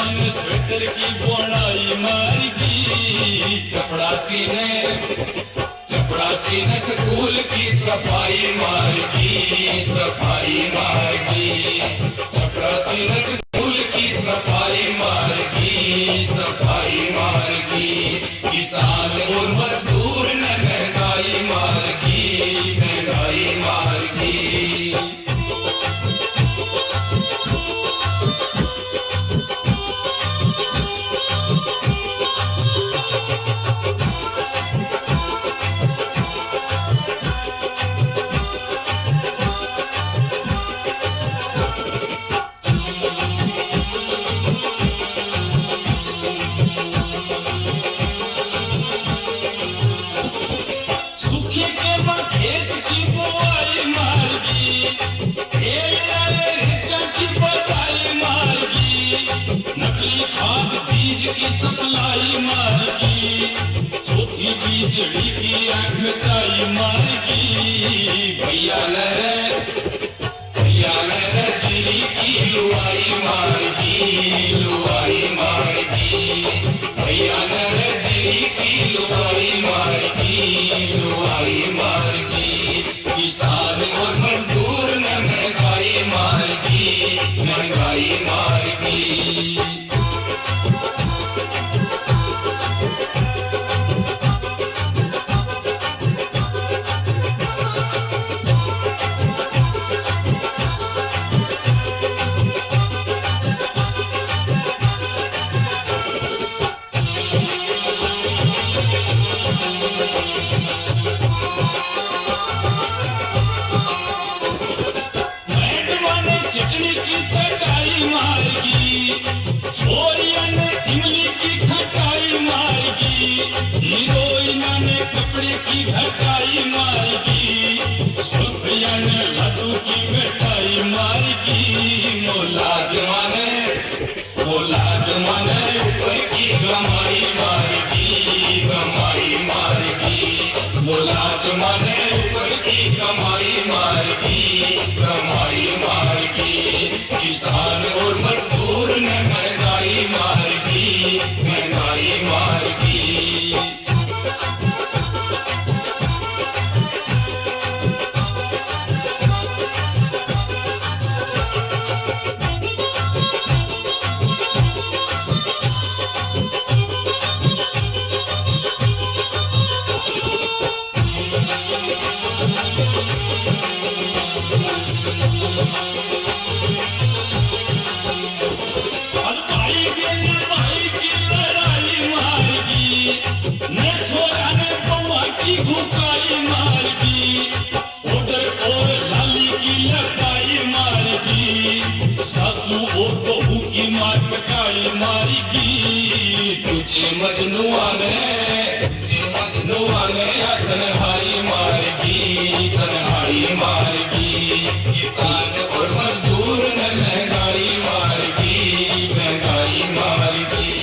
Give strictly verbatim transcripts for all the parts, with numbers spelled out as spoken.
स्वेटर की बुनाई मार की, चपरासी ने, चपरासी ने स्कूल की सफाई मार की, सफाई मार की। चपरासी ने स्कूल की सफाई मार की, सफाई मार की। किसान और मजदूर ने महंगाई मार की, महंगाई मार की। सूखे के बाद खेत की बुआई मारगी, तेल वाले रेचा की बटाई मारगी, नकली खाद बीज की सप्लाई मारगी, चौथी बीजड़ी की आंख में चाई मारगी। भैया ने रे, भैया ने रे जीरी की लुआई मारगी, लुआई मारगी। भैया ने रे जीरी की लुआई मारगी, लुआई मारगी। किसान और मजदूर ने महंगाई मारगी, महंगाई मारगी। मैडमा ने चटनी की चटाई मारगी, छोरिया ने इमली की खटाई मारगी, हीरोइना ने कपड़े की घटाई मारगी, सुल्फिया ने लड्डू की मिठाई मारगी। मुलाजमा ने, मुलाजमा ने ऊपर की कमाई मारगी, कमाई मारगी। मुलाजमा ने ऊपर की कमाई मारगी, कमाई मारगी। किसान और मजदूर ने महंगाई मारगी, महंगाई मारगी। अरे भाई गेले भाई की लड़ाई मारगी, ने छोरा ने बउआ की भुकाई मारगी, पाउडर और लाली की लड़ाई मारगी, सासू और बहू की मार पिटाई मारगी। तुझे मजनू आने, तुझे मजनू आने, तन्हाई मारगी, तन्हाई मारगी। किसान और मजदूर ने महंगाई मारगी, महंगाई मारगी।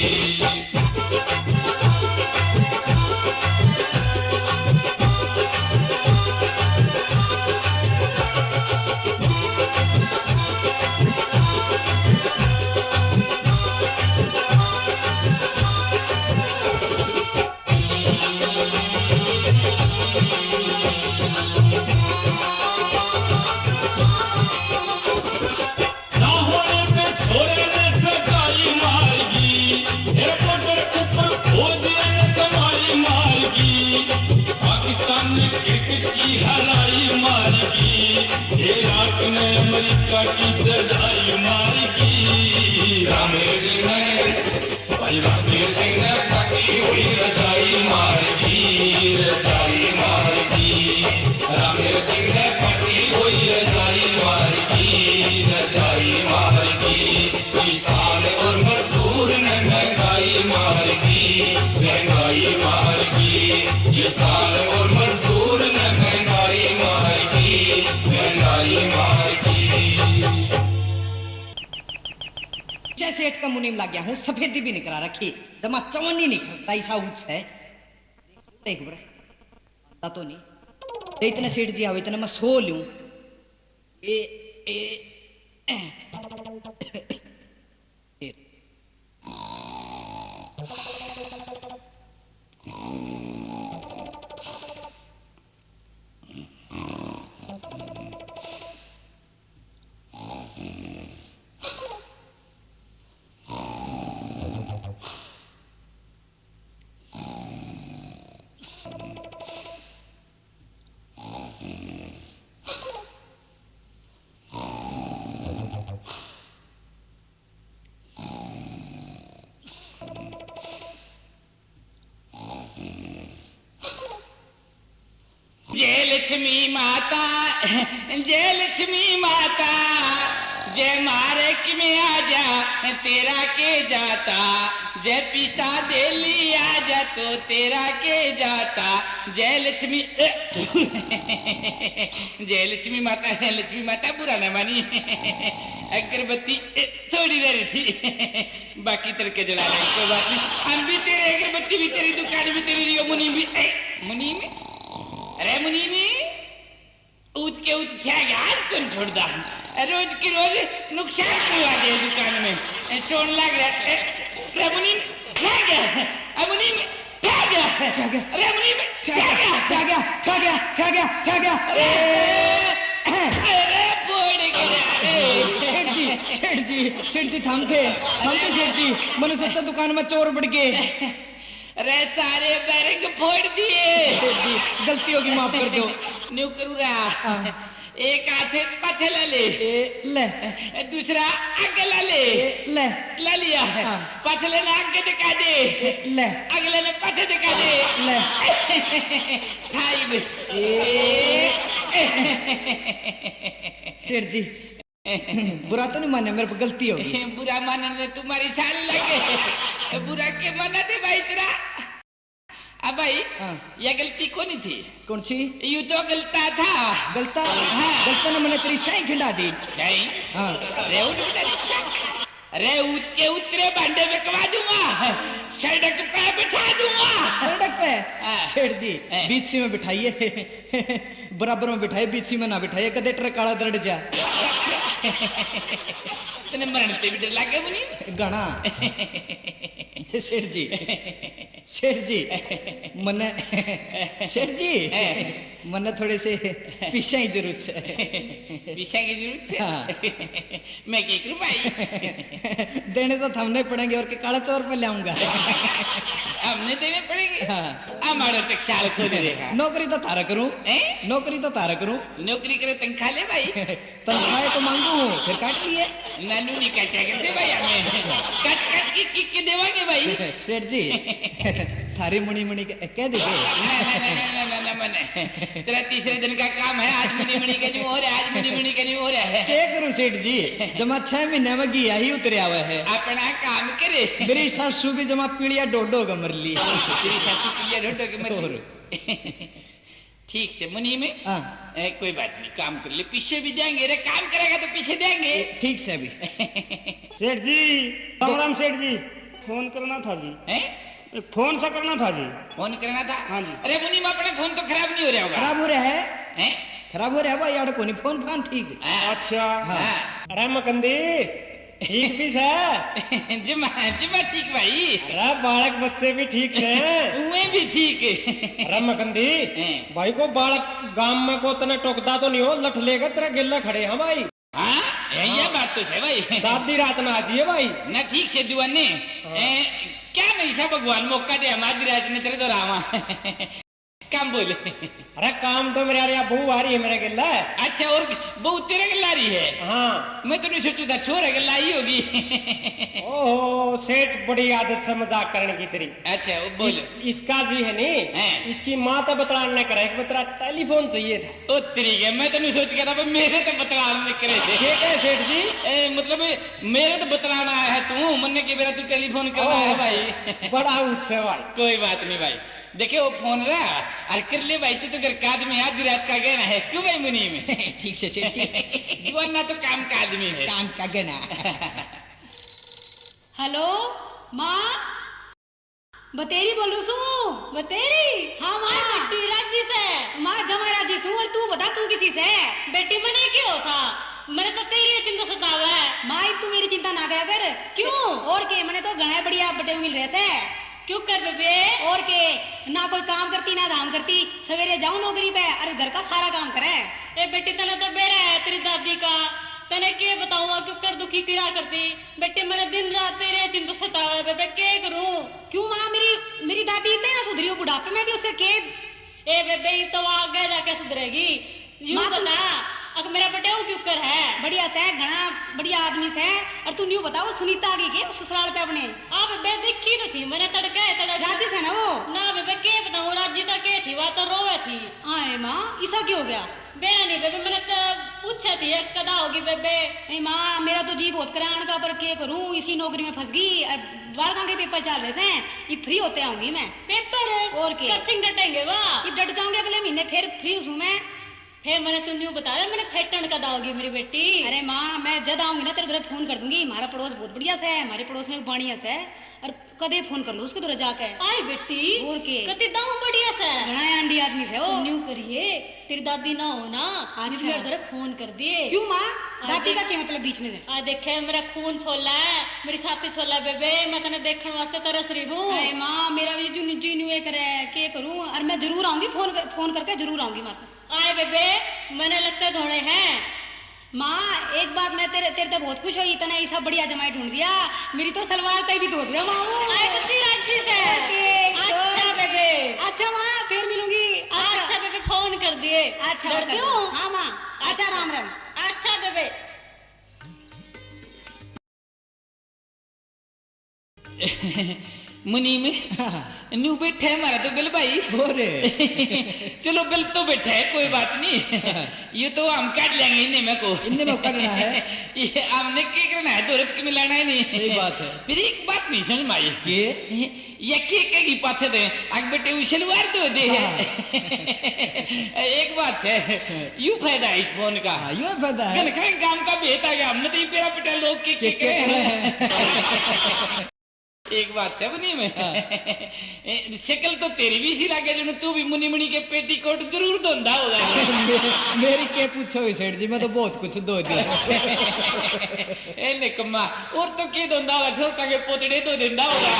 ना होने पे छोरे ने सगाई मारगी, एयरपोर्ट ऊपर फौजिया ने जमाई मारगी, पाकिस्तान ने क्रिकेट की हराई मारगी, इराक ने अमेरिका की चढ़ाई मारगी। रामेश ने भाई रामवीर सिंह ने फटी हुई रजाई मारगी, रजाई मारगी। रामवीर सिंह ने फटी हुई रजाई मारगी, रजाई मारगी। किसान और मजदूर ने महंगाई मारगी, महंगाई मारगी। किसान और मजदूर ने महंगाई मारगी, महंगाई मारगी। जैसे सेठ का मुनीम लग गया हूँ, सफेदी भी नहीं करा रखी, जमा चवन्नी नहीं खसता, ऐसा ऊंच है। एक बार आता तो नहीं, तो इतने सेठ जी आओ, इतने मैं सो लूं। ए, ए, ए। फिर लक्ष्मी माता, जय लक्ष्मी माता, जय मारे कि में आ जा, तेरा के जाता, जय पीसा देली आ जा, तो तेरा के जाता, जय लक्ष्मी, जय लक्ष्मी माता, लक्ष्मी माता बुरा ना मानी, अगरबत्ती थोड़ी रह रही थी। बाकी तड़के जला लेंगे, कोई बात नहीं। हम भी तेरे अगरबत्ती भी तेरी दुकान भी तेरी रियो मुनीम भी। ए, मुनीम? अरे मुनीम, ऊत के ऊत छह यार कौन छोड़दा? रोज की रोज नुकसान करवा दे दुकान में। ए, सोन लाग रहा है। ए, रे मुनीम, छह गया। ए, मुनीम, छह गया। छह गया। अरे मुनीम, छह गया। छह गया, छह गया, छह गया, छह गया। अरे, अरे, फोड़ गया। अरे, सेठ जी, सेठ जी, सेठ जी, थाम थे, थाम थे सेठ जी। मैंने सोचा दुकान में चोर बढ़ गए। अरे, सारे बैरिंग फोड़ दिए। सेठ जी, गलती होगी, माफ कर दो। न्यू करूँ रहा। हाँ। एक हाथ पाछे ले ले। ए, ले। दूसरा आगे ले ले। ए, ले। ले लिया। हाँ। पाछले ने आगे दिखा दे। ए, ले। अगले ने पाछे दिखा दे। ले। ठाई में। ए। सेठ जी, बुरा तो नहीं माने, मेरे पे गलती होगी। बुरा मानने में तुम्हारी साल लगे। बुरा के माना दे भाई तेरा। अब भाई, हाँ। ये गलती कोनी थी। कौन सी? यू तो गलता था। गलता? हाँ। गलता ने मैंने तेरी शाही खिंडा दी। शाही? हाँ। रे उठ बेटा, रिक्शा। अरे ऊत के उतरे भांडे बिकवा दूंगा। सड़क पे बिठा दूंगा। सड़क पे? हाँ। सेठ जी, हाँ। बीच में बिठाइए। बराबर में बिठाए, बीच में ना बिठाए, कदे ट्रक काला दरड़ जा। तने मरण ते भी डर लागे मुनी? घणा। सेठ जी, सेठ जी, मन्ने, सेठ जी, हैं? मन्ने थोड़े से पीसा की जरूरत है। पीसा की जरूरत है? हाँ। मैं क्या करूं भाई? देने तो थमने पड़ेंगे, और के काला चोर पे ले आऊंगा। हमने देने पड़ेंगे? हाँ। हमारा टकसाल खुद रहेगा। नौकरी तो थारा करूं। हैं? नौकरी तो थारा करूं। नौकरी करे तनख्वाह ले भाई। तनख्वाह तो मांगू हूँ, फिर काट लिए। ना, नू नहीं काटा करते भाई हमें। काट, काट के, के, के देवांगे भाई। सेठ जी, थारी मुनी मुनी के, कह दीजिए। ना, ना, ना, ना, ना, ना, ना, मने। तेरा तीसरे दिन का काम है, आज मुनी मुनी के नहीं हो रहा, आज मुनी मुनी के नहीं हो रहा है। क्या करूँ सेठ जी, जमा छह महीने में घी ही उतरे आवे है। अपना काम करे। मेरी सासू भी जमा पीलिया ढोढो के मर ली। तेरी सासू पीलिया ढोढो के मर ली। और? ठीक से, मुनीम। हाँ। ए, कोई बात नहीं, काम कर ले, पीसे भी देंगे रे, काम करेगा तो पीसे देंगे। ए, ठीक से अभी। सेठ जी, राम राम सेठ जी, फोन करना था जी। हैं? फोन सा करना था जी। फोन करना था? हाँ जी। अरे मुनीम, अपने फोन तो खराब नहीं हो रहा होगा? खराब हो रहा है। हैं? खराब हो रहा है भाई, यार कोनी फोन फान ठीक। हाँ। अच्छा। हाँ। हाँ। अरे मकंदी, ठीक भी सै? जिमा, जिमा ठीक भाई। अरे बालक बच्चे भी ठीक सै? उए भी ठीक। अरे मकंदी, हैं। भाई को बालक गाम में को तने टोकदा तो नहीं हो, लठ लेकर तेरा गिल्ला खड़े हैं भाई। हाँ, ये, ये हाँ। बात तो सही भाई। आधी रात ना आ जाइए भाई। ना ठीक से दुआने। हाँ। ए, क्या नहीं सा भगवान मौका दे, हम आधी रात में तेरे तो रावा। काम बोले। अरे काम तो मेरे यार, बहू आ रही है मेरे गल्ला। अच्छा, और बहू तेरे गल्ला आ रही है? हाँ। मैं तो नहीं सोचू था, छोरे गल्ला आई होगी। ओहो, सेठ, बड़ी आदत से मजाक करने की तेरी। अच्छा, वो बोल। इस, इसका जी है नी, हैं। इसकी माँ तो बतलान ने करे, एक बतला टेलीफोन चाहिए था। ओ तेरी के, मैं तो नहीं सोच गया था, पर मेरे तो बतलान ने करे थे। ये क्या है सेठ जी? ए, मतलब, मेरे तो बतलाना आया है तू, मन्ने के मेरा तू टेलीफोन करना है ओह, भाई। बड़ा ऊंचा भाई। कोई बात नहीं भाई। देखे वो फोन रहा, और कर ले भाई, तू तो घर का आदमी है, आधी रात का गहना है। क्यों भाई मुनीम? ठीक से सेठ जी। जवाना तो काम का आदमी है। काम का गहना। हेलो, माँ, बतेरी बोलू सू। बतेरी? हाँ, माँ। अरे बेटी, राजी से? माँ, जमा राजी सू, और तू बता, तू किसी से? बेटी, मने के हो था? मेरे तो तेरी चिंता सतावे है। माँ, तू मेरी चिंता ना करा कर। क्यों? और के, मने तो घणे बढ़िया बटेऊ मिल रहे से। क्यों कर बेबे? और के, ना कोई काम करती, ना धाम करती, सवेरे जाऊं नौकरी पे, अरे घर का सारा काम करे। ए बेटी, तने तो बेरा है तेरी दादी का, तने के बताऊं, क्यों कर दुखी किया करती। बेटी, मने दिन रात तेरे चिंता सतावे, बेबे, के करूं? क्यों माँ, मेरी, मेरी दादी इतने ना सुधरी हो बुढ़ापे में भी, उसे के? ए बेबे, ये तो आगे जाके सुधरेगी। यूं माँ, तू बता, अक मेरा बटेऊ क्यों कर है? बढ़िया से, घना बढ़िया आदमी से। और तू न्यू बता, वो सुनीता आ गई के ससुराल पे अपने? आ बेबे, देखी तो थी मैंने तड़के, तड़के। राजी से ना वो? ना बेबे, के बताऊं, राजी तो के थी, वो तो रोवे थी। आए माँ, इसा क्या हो गया? बे नहीं बेबे, मैंने तो पूछा थी, एक कदा होगी बेबे। नहीं माँ, मेरा तो जी बहुत करे आने का, पर के करूँ, इसी नौकरी में फंस गई। अब बालकां के पेपर चल रहे हैं, ये फ्री होते आऊंगी मैं। पेपर? और के? कब सिंह डटेंगे वाह? ये डट जाऊंगे अगले महीने, फिर फ्री हूँ मैं। फिर मैंने तू न्यू बता दे, मैंने फेटन कदा होगी मेरी बेटी। अरे माँ, मैं जद आऊंगी ना, तेरे घर फोन कर दूंगी। हमारा पड़ोस बहुत बढ़िया से है, हमारे पड़ोस में एक बाणिया से है, और कदे फोन कर लो उसके धोरे जाके। आए बेटी। और के? कति दाम बढ़िया से। घणा आंडी आदमी से वो। तो न्यू करिए, तेरी दादी ना हो ना, अच्छा। जिस मेरे घर फोन कर दिए। क्यों माँ? आ दादी देख, का क्या मतलब बीच में से? आ देखे, मेरा खून छोला है, मेरी छाती छोला है बेबे, मैं तने देखण वास्ते तरस रही हूँ। अरे माँ, मेरा भी जू जी न्यू करे, के करूँ? और मैं जरूर आऊंगी, फोन कर, फोन करके जरूर आऊंगी माँ। आए बेबे, मैंने लगते धोने हैं। माँ, एक बात मैं तेरे, तेरे ते बहुत खुश हुई, तने ऐसा बढ़िया जमाई ढूंढ दिया। मेरी तो सलवार तय भी धो दिया माँ। आए तो तेरा अच्छी से। एक, दो। अच्छा बेबे। अच्छा माँ, फिर मिलूंगी। अच्छा। अच्छा बेबे, फोन कर दिए। अच्छा, कर दो। हाँ माँ। अच्छा, अच्छा। राम राम। अच्छा बेबे। मुनीम, न्यू बैठा है हमारा तो बिल भाई। और? चलो, बिल तो बैठा है, कोई बात नहीं। ये तो हम काट लेंगे इन्हें में को। इन्हें में काटना है। ये हमने के करना है, दौलत के मिलाना है नहीं। सही बात है। फिर एक बात नहीं समझ में आई। के? ये के कहेगी पाछे दे, आग बेटे वो सलवार दो दे। हाँ। एक बात है, हाँ। यू फायदा है इस फोन का। हाँ, यू फायदा है। गन करें काम का भेद आ गया, हमने तो ये पेरा पिटा लोग के, के, के के करे हैं। करे हैं। एक बात है बनी में। हाँ। ए, शक्ल तो तेरी भी इसी लागे, जो तू भी मुनी मुनी के पेटीकोट जरूर धोंदा होगा। मे-, मेरी के पूछो ही सेठ जी, मैं तो बहुत कुछ धो दिया। ए निकम्मा, और तो के धोंदा होगा, छोटा के पोतड़े धो देंदा होगा।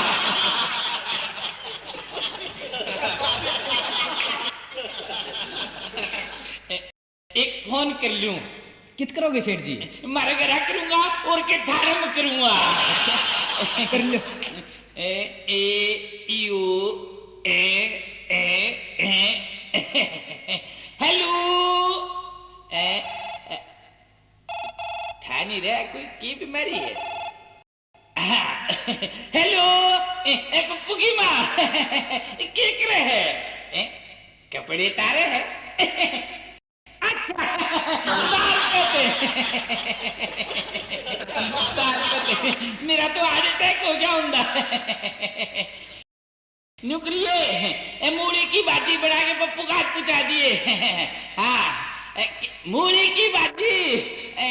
एक फोन कर लूं। कित करोगे सेठ जी? मारे घर करूंगा और के थारे में करूंगा। कर लो। ए, ए, यू, ए, ए, ए। हेलो। ए, ए, था नहीं रहा, कोई की बीमारी है? हाँ, हेलो, ए, ए, पप्पू की माँ, के करे है? ए, कपड़े तारे है? अच्छा, तार पे थे। तार पे थे। मेरा तो हार्ट अटैक हो गया हुंदा। न्यू करिए, ए, मूली की भाजी बना के पप्पू का हाथ पहुंचा दिए। हाँ, ए, मूली की भाजी, ए,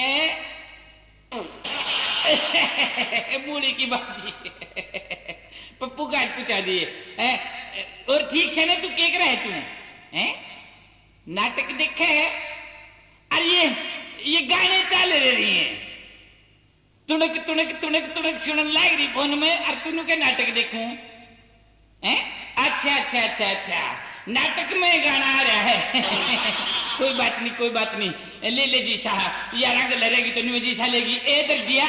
मूली की भाजी। पप्पू का हाथ पहुंचा दिए। ए, और ठीक से ना तू के करे है तू? हैं? नाटक देखे है? अरे ये, ये गाने चल रहे हैं। तुणक, तुणक, तुणक, तुणक सुनन लाग रही फोन में, और तू न्यू के नाटक देखूं? हैं? अच्छा, अच्छा, अच्छा, अच्छा, नाटक में गाना आ रहा है। कोई बात नहीं, कोई बात नहीं, ले ले जी सा, यारा गल रहेगी तो न्यू जी सा लेगी, ए दर्दिया।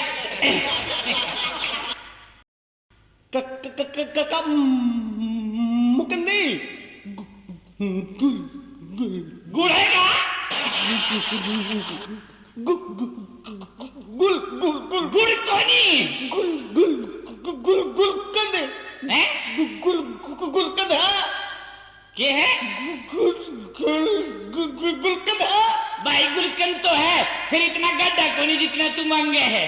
क-, क-, क-, क-, क-, क-, मुकंदी। गु-, गु-, गु-, गुड़ेगा? गु-, गु-, गु-, गुल, गुल, गुल। गुड़ कोनी। गुल, गुल, गु-, गुल, गुलकंद। हैं? गु-, गुल, गु-, गु-, गुलकंद है। के है? गु-, गुल, गुल, गु-, गु-, गुलकंद है। भाई, गुलकंद तो है, फिर इतना गाढ़ा कोनी जितना तू मांगे है।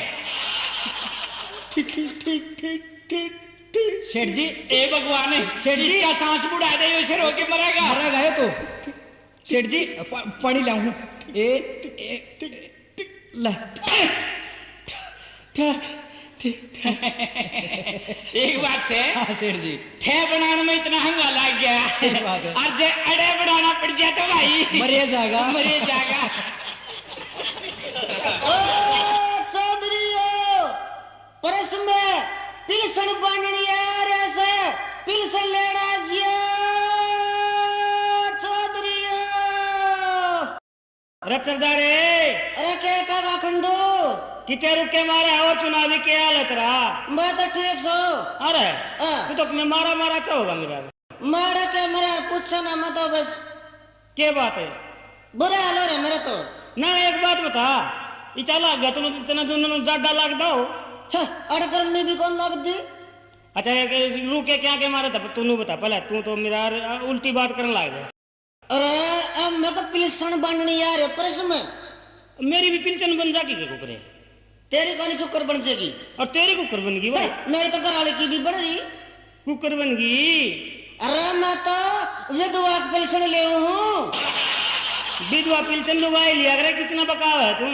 ठीक, ठीक, ठीक, ठीक, ठीक, ठीक। सेठ जी। ए भगवान, सेठ जी। इसका सांस बुढ़ा दे, ये सिर होके मरेगा। मरेगा ये तो। सेठ जी, पा-, पानी लाऊं? ए, ए, ले। ठीक, ठीक, ठीक। एक बात से, हाँ, सेठ जी। ठे बनाने में इतना हंगा लग गया। सही बात है। और जे अड़े बनाना पड़ गया तो भाई, मरे जाएगा। मरे जाएगा। ओ चौधरी, ओ परस में पिलसण बांधनी आ रहे से, पिलसण लेना जिया चौधरी। अरे चरदारे। अरे के का खंडू? किते रुके मारे और चुनावी के हाल है तेरा? मैं तो ठीक सो। अरे, हाँ। तू तो अपने मारा मारा चा होगा मेरा। मारा के मेरा पूछो ना, मैं तो बस। के बात है? बुरा हाल हो रहा मेरा तो। ना, एक बात बता, ये चाला आ गया तूने, तने दोनों ने जाडा लागदा हो? हाँ, अड़ करनी भी कौन लागदी? अच्छा, ये के, रुके क्या के मारे था, तू नू बता पहले, तू तो मेरा यार उल्टी बात करने लग गया। अरे, मैं तो पिलसन बननी यार, पर इसमें मेरी भी पिलसन बन जाती के कुकरे। तेरी काली कुकर बन जाएगी। और तेरी कुकर बन गई भाई। हे, मेरी तो घर वाले की भी बन रही। कुकर बन गई। अरे मैं तो विधवा की पिलसन ले हूँ। विधवा पिलसन लुगाई लिया करे, कितना बकाव है तू।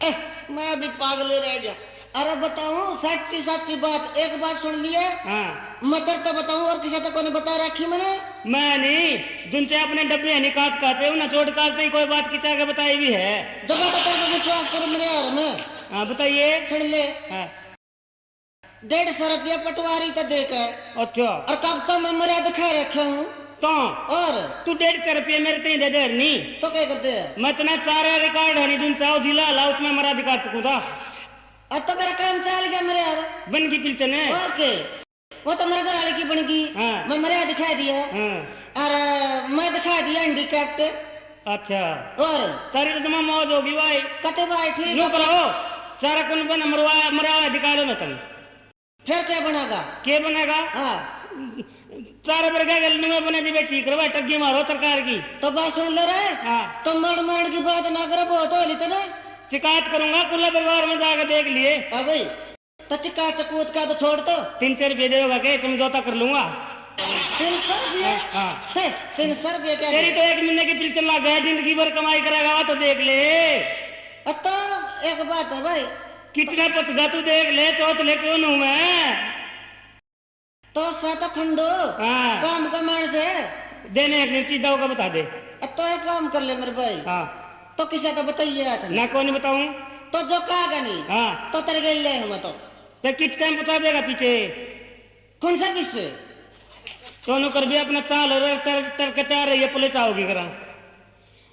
ए, मैं भी पागल रह गया। अरे बताऊं सच्ची सच्ची बात, एक बात सुन लिए। हाँ। मैं तेरे तो बताऊं और किसी तो कोनी बता रखी मैंने। मैं नहीं, जिनसे अपने डब्बे हैं नहीं काच काचे, उन्हें चोट काचते ही कोई बात किचा के बताई भी है। जब मैं तो तेरे पे विश्वास करूं मेरे यार में। हाँ, बताइए। सुन ले। हाँ। डेढ़ सौ रुपया पटवारी तो दे के। अच्छा। और कब तो मैं मरा दिखा रखे हूँ। तो और? तू डेढ़ सौ रुपये मेरे ते दे दे नहीं। तो क्या करते हैं? मैं इतना चारा रिकॉर्ड है नहीं, तुम चाहो जिला ला, उसमें मरा दिखा सकूँ था। अब तो मेरा काम चल गया मेरे यार। बन की पिलचन है। और के? वो तो मेरे घर वाले की बन गई। हाँ। मैं मरा दिखा दिया। हाँ। और मैं दिखा दिया हैंडीकैप्ट। अच्छा। और? तारी तो तुम्हें मौज होगी भाई। कते भाई ठीक यूं है। करो, चारा कौन बन मरवा, मरा दिखा लो ना तुम। फिर क्या बनेगा? के बनेगा? हाँ। तारे पर क्या गल नुए बने जी, ठीक रहे, टग्गी मारो सरकार की। तो बात सुन ले रे। हाँ। तो मरण मरण की बात ना करे, बहुत हो ली तने। शिकायत करूंगा, कुल्ला दरबार में जाके देख लिए। हाँ भाई, तो चिका चकूत का तो छोड़ तो। तीन चार रुपये देगा के, समझौता कर लूंगा। तीन सौ रुपये? हाँ। हे, तीन सौ रुपये क्या तेरी है? तो एक महीने की पिलचन लग गया, जिंदगी भर कमाई करेगा, तो देख ले। अ, तो एक बात है भाई। कितना पचगा तू देख ले, चौथ ले कौन हूँ मैं? तो सा तो खंडो, हाँ। काम का मानस है। देने एक चीज दो का बता दे। अ, तो एक काम कर ले मेरे भाई। हाँ। तो किसी का बताइए यार। ना, कोई नहीं बताऊं। तो जो कहा का नहीं, हाँ। तो तेरे गेल ले हूं मैं तो। तो किस टाइम पहुंचा देगा पीछे? कौन सा किससे? दोनों कर भी अपना चाल हो रहा है, तर, तर के तैयार रहिए, पुलिस आओगी करा।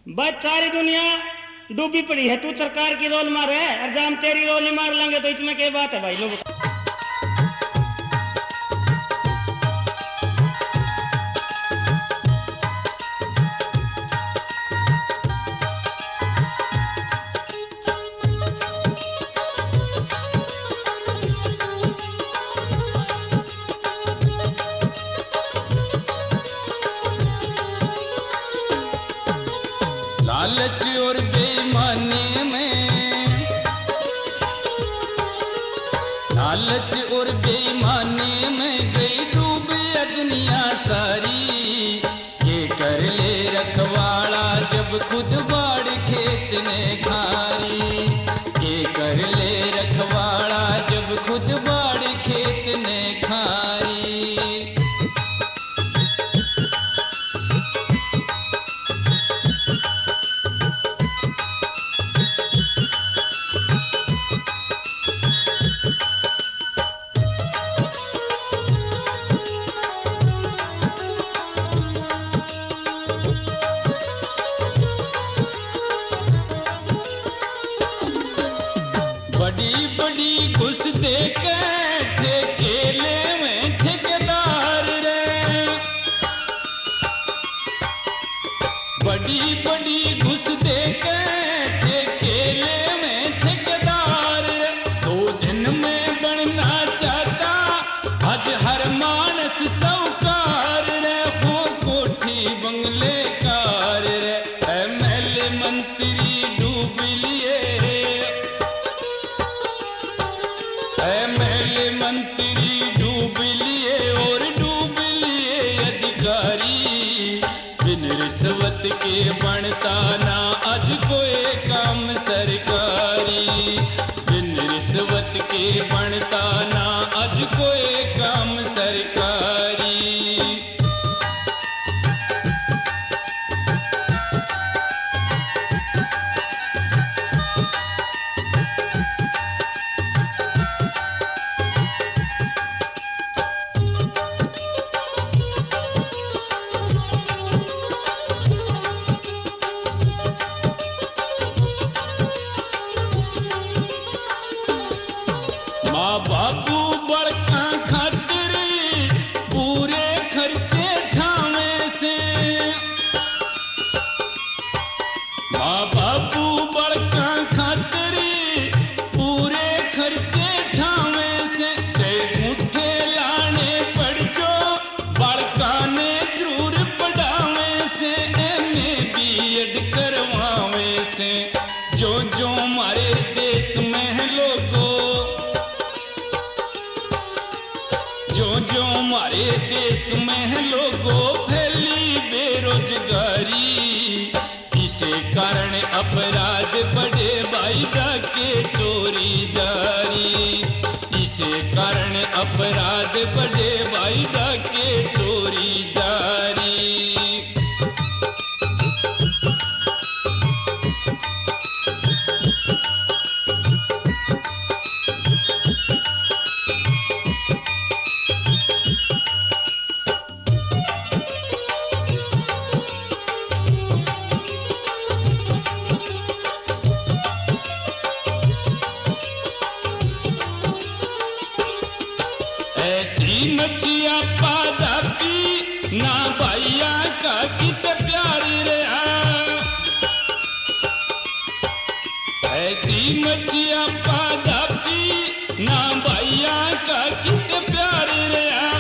बस सारी दुनिया डूबी पड़ी है, तू सरकार की रोल मारे और जाम तेरी रोल ही मार लेंगे, तो इसमें क्या बात है भाई लोग? लालच और बेईमानी में, लालच और बेईमानी में गई डूब ये दुनिया सारी। के कर ले रखवाला जब खुद बाड़ खेत ने खारी, के कर ले रखवाला जब खुद बाड़ खेत ने खारी। बड़ी बड़ी घुस दे के ठेके लेवे ठेकेदार रे। बड़ी बड़ी घुस दे के ठेके लेवे ठेकेदार। दो दिन में बनना चाहता आज हर मानस साहूकार रे। हो कोठी बंगले कार रे, ए महल मंत्री डूब लिए। ए महल मंत्री डूब लिए और डूब लिए अधिकारी। बिन रिश्वत के बनता ना आज कोई काम सरकारी। बिन रिश्वत के बनता ना आज कोई काम सरकारी। ज्यों ज्यों म्हारे देश में लोगों फैली बेरोजगारी, इसे कारण अपराध बढ़े भाई डाके चोरी जारी, इसे कारण अपराध बढ़े भाई डाके चोरी जारी। ऐसी मचिया पादा पी ना भाइया का कित प्यार रहा। ऐसी मचिया पादा पी ना भाइया का कित प्यार रहा।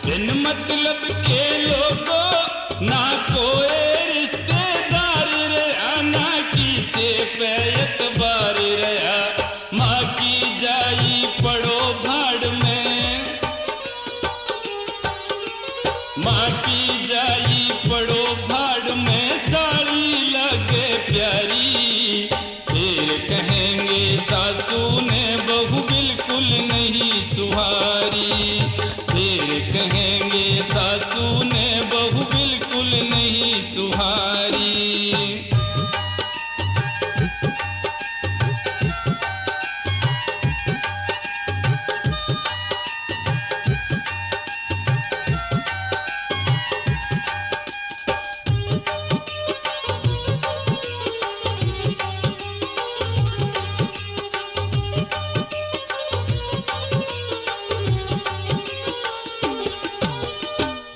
बिन मतलब के लोगों ना कोई रिश्तेदार रहा, ना किसे पे एतबार रहा। माँ की जाई पड़ो भाड़ में, माँ की जाई पड़ो भाड़ में, साली लगे प्यारी। फिर कहेंगे सासू ने बहू बिल्कुल नहीं सुहारी, फिर कहेंगे सासू ने बहू बिल्कुल नहीं सुहारी।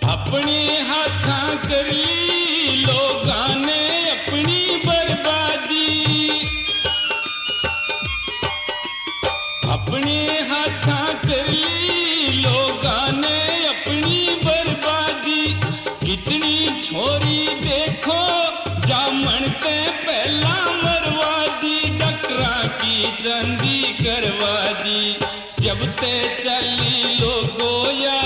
अपने हाथां कर ली लोगां ने अपनी बर्बादी, अपने हाथां कर ली लोगां ने अपनी बर्बादी। कितनी छोरी देखो जामण ते पहला मरवा दी, डकरा की चांदी करवा दी। जब ते चाली लोगो या,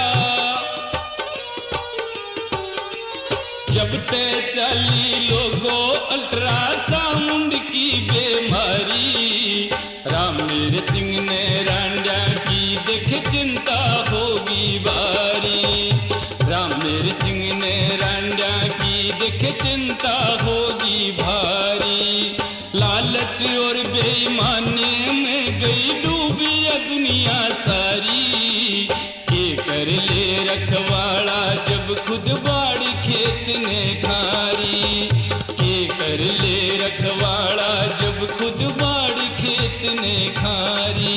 जब ते चाली लोगो अल्ट्रासाउंड की बीमारी, रामवीर सिंह ने रांडा की देख चिंता होगी भारी। रामवीर सिंह ने रांडा की देख चिंता होगी भारी। लालच और बेईमानी में गई डूबी ये दुनिया सारी। के कर ले रखवाला जब खुद बाड़ी खेत ने खारी, के कर ले रखवाला जब खुद बाड़ी खेत ने खारी,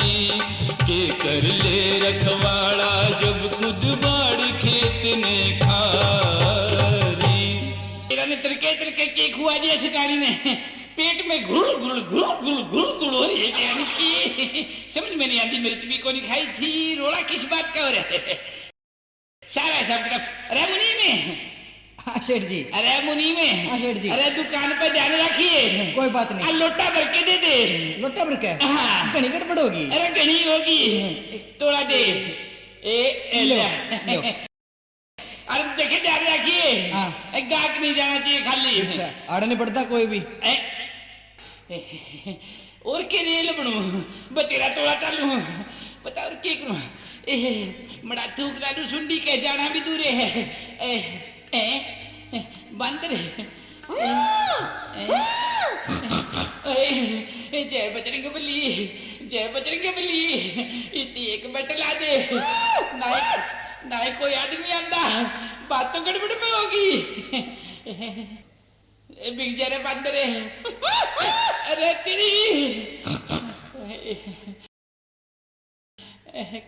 के कर ले रखवाला जब खुद बाड़ी खेत ने खारी। तेरा ने तिरके तिरके के खुआ दिया शिकारी ने, पेट में घुल घुल घुल घुल घुल घुल हो रही है, यानी कि समझ में नहीं आती, मिर्च भी कोनी खाई थी, रोला किस बात का हो रहा है? सारा हिसाब किताब। अरे मुनीम, हाँ सेठ जी। अरे मुनीम, हाँ सेठ जी। अरे दुकान पे ध्यान रखिए। कोई बात नहीं। आ लोटा भर के दे दे। लोटा भर के? हाँ। घणी गड़बड़ होगी। अरे घणी होगी। थोड़ा दे। ए, ए, लो, ले। लो। अरे देखे, ध्यान रखिए। हाँ। ए, गाहक नहीं जाना चाहिए खाली। अच्छा, आड़ा नहीं पड़ता कोई भी। ए, और के रेल बनू, बतेरा तोड़ा चालू, बता और के करूँ? ए, मड़ा थूक ला दू सुंडी के, जाना भी दूरे है। ए, ए, बंदर है। ए, ए, ए, जय बजरंग बली, जय बजरंग बली, इतनी एक बट ला दे। ना, ना कोई आदमी आंदा, बात तो गड़बड़ में होगी। ए, बिग जा रे बंदर है। अरे तेरी।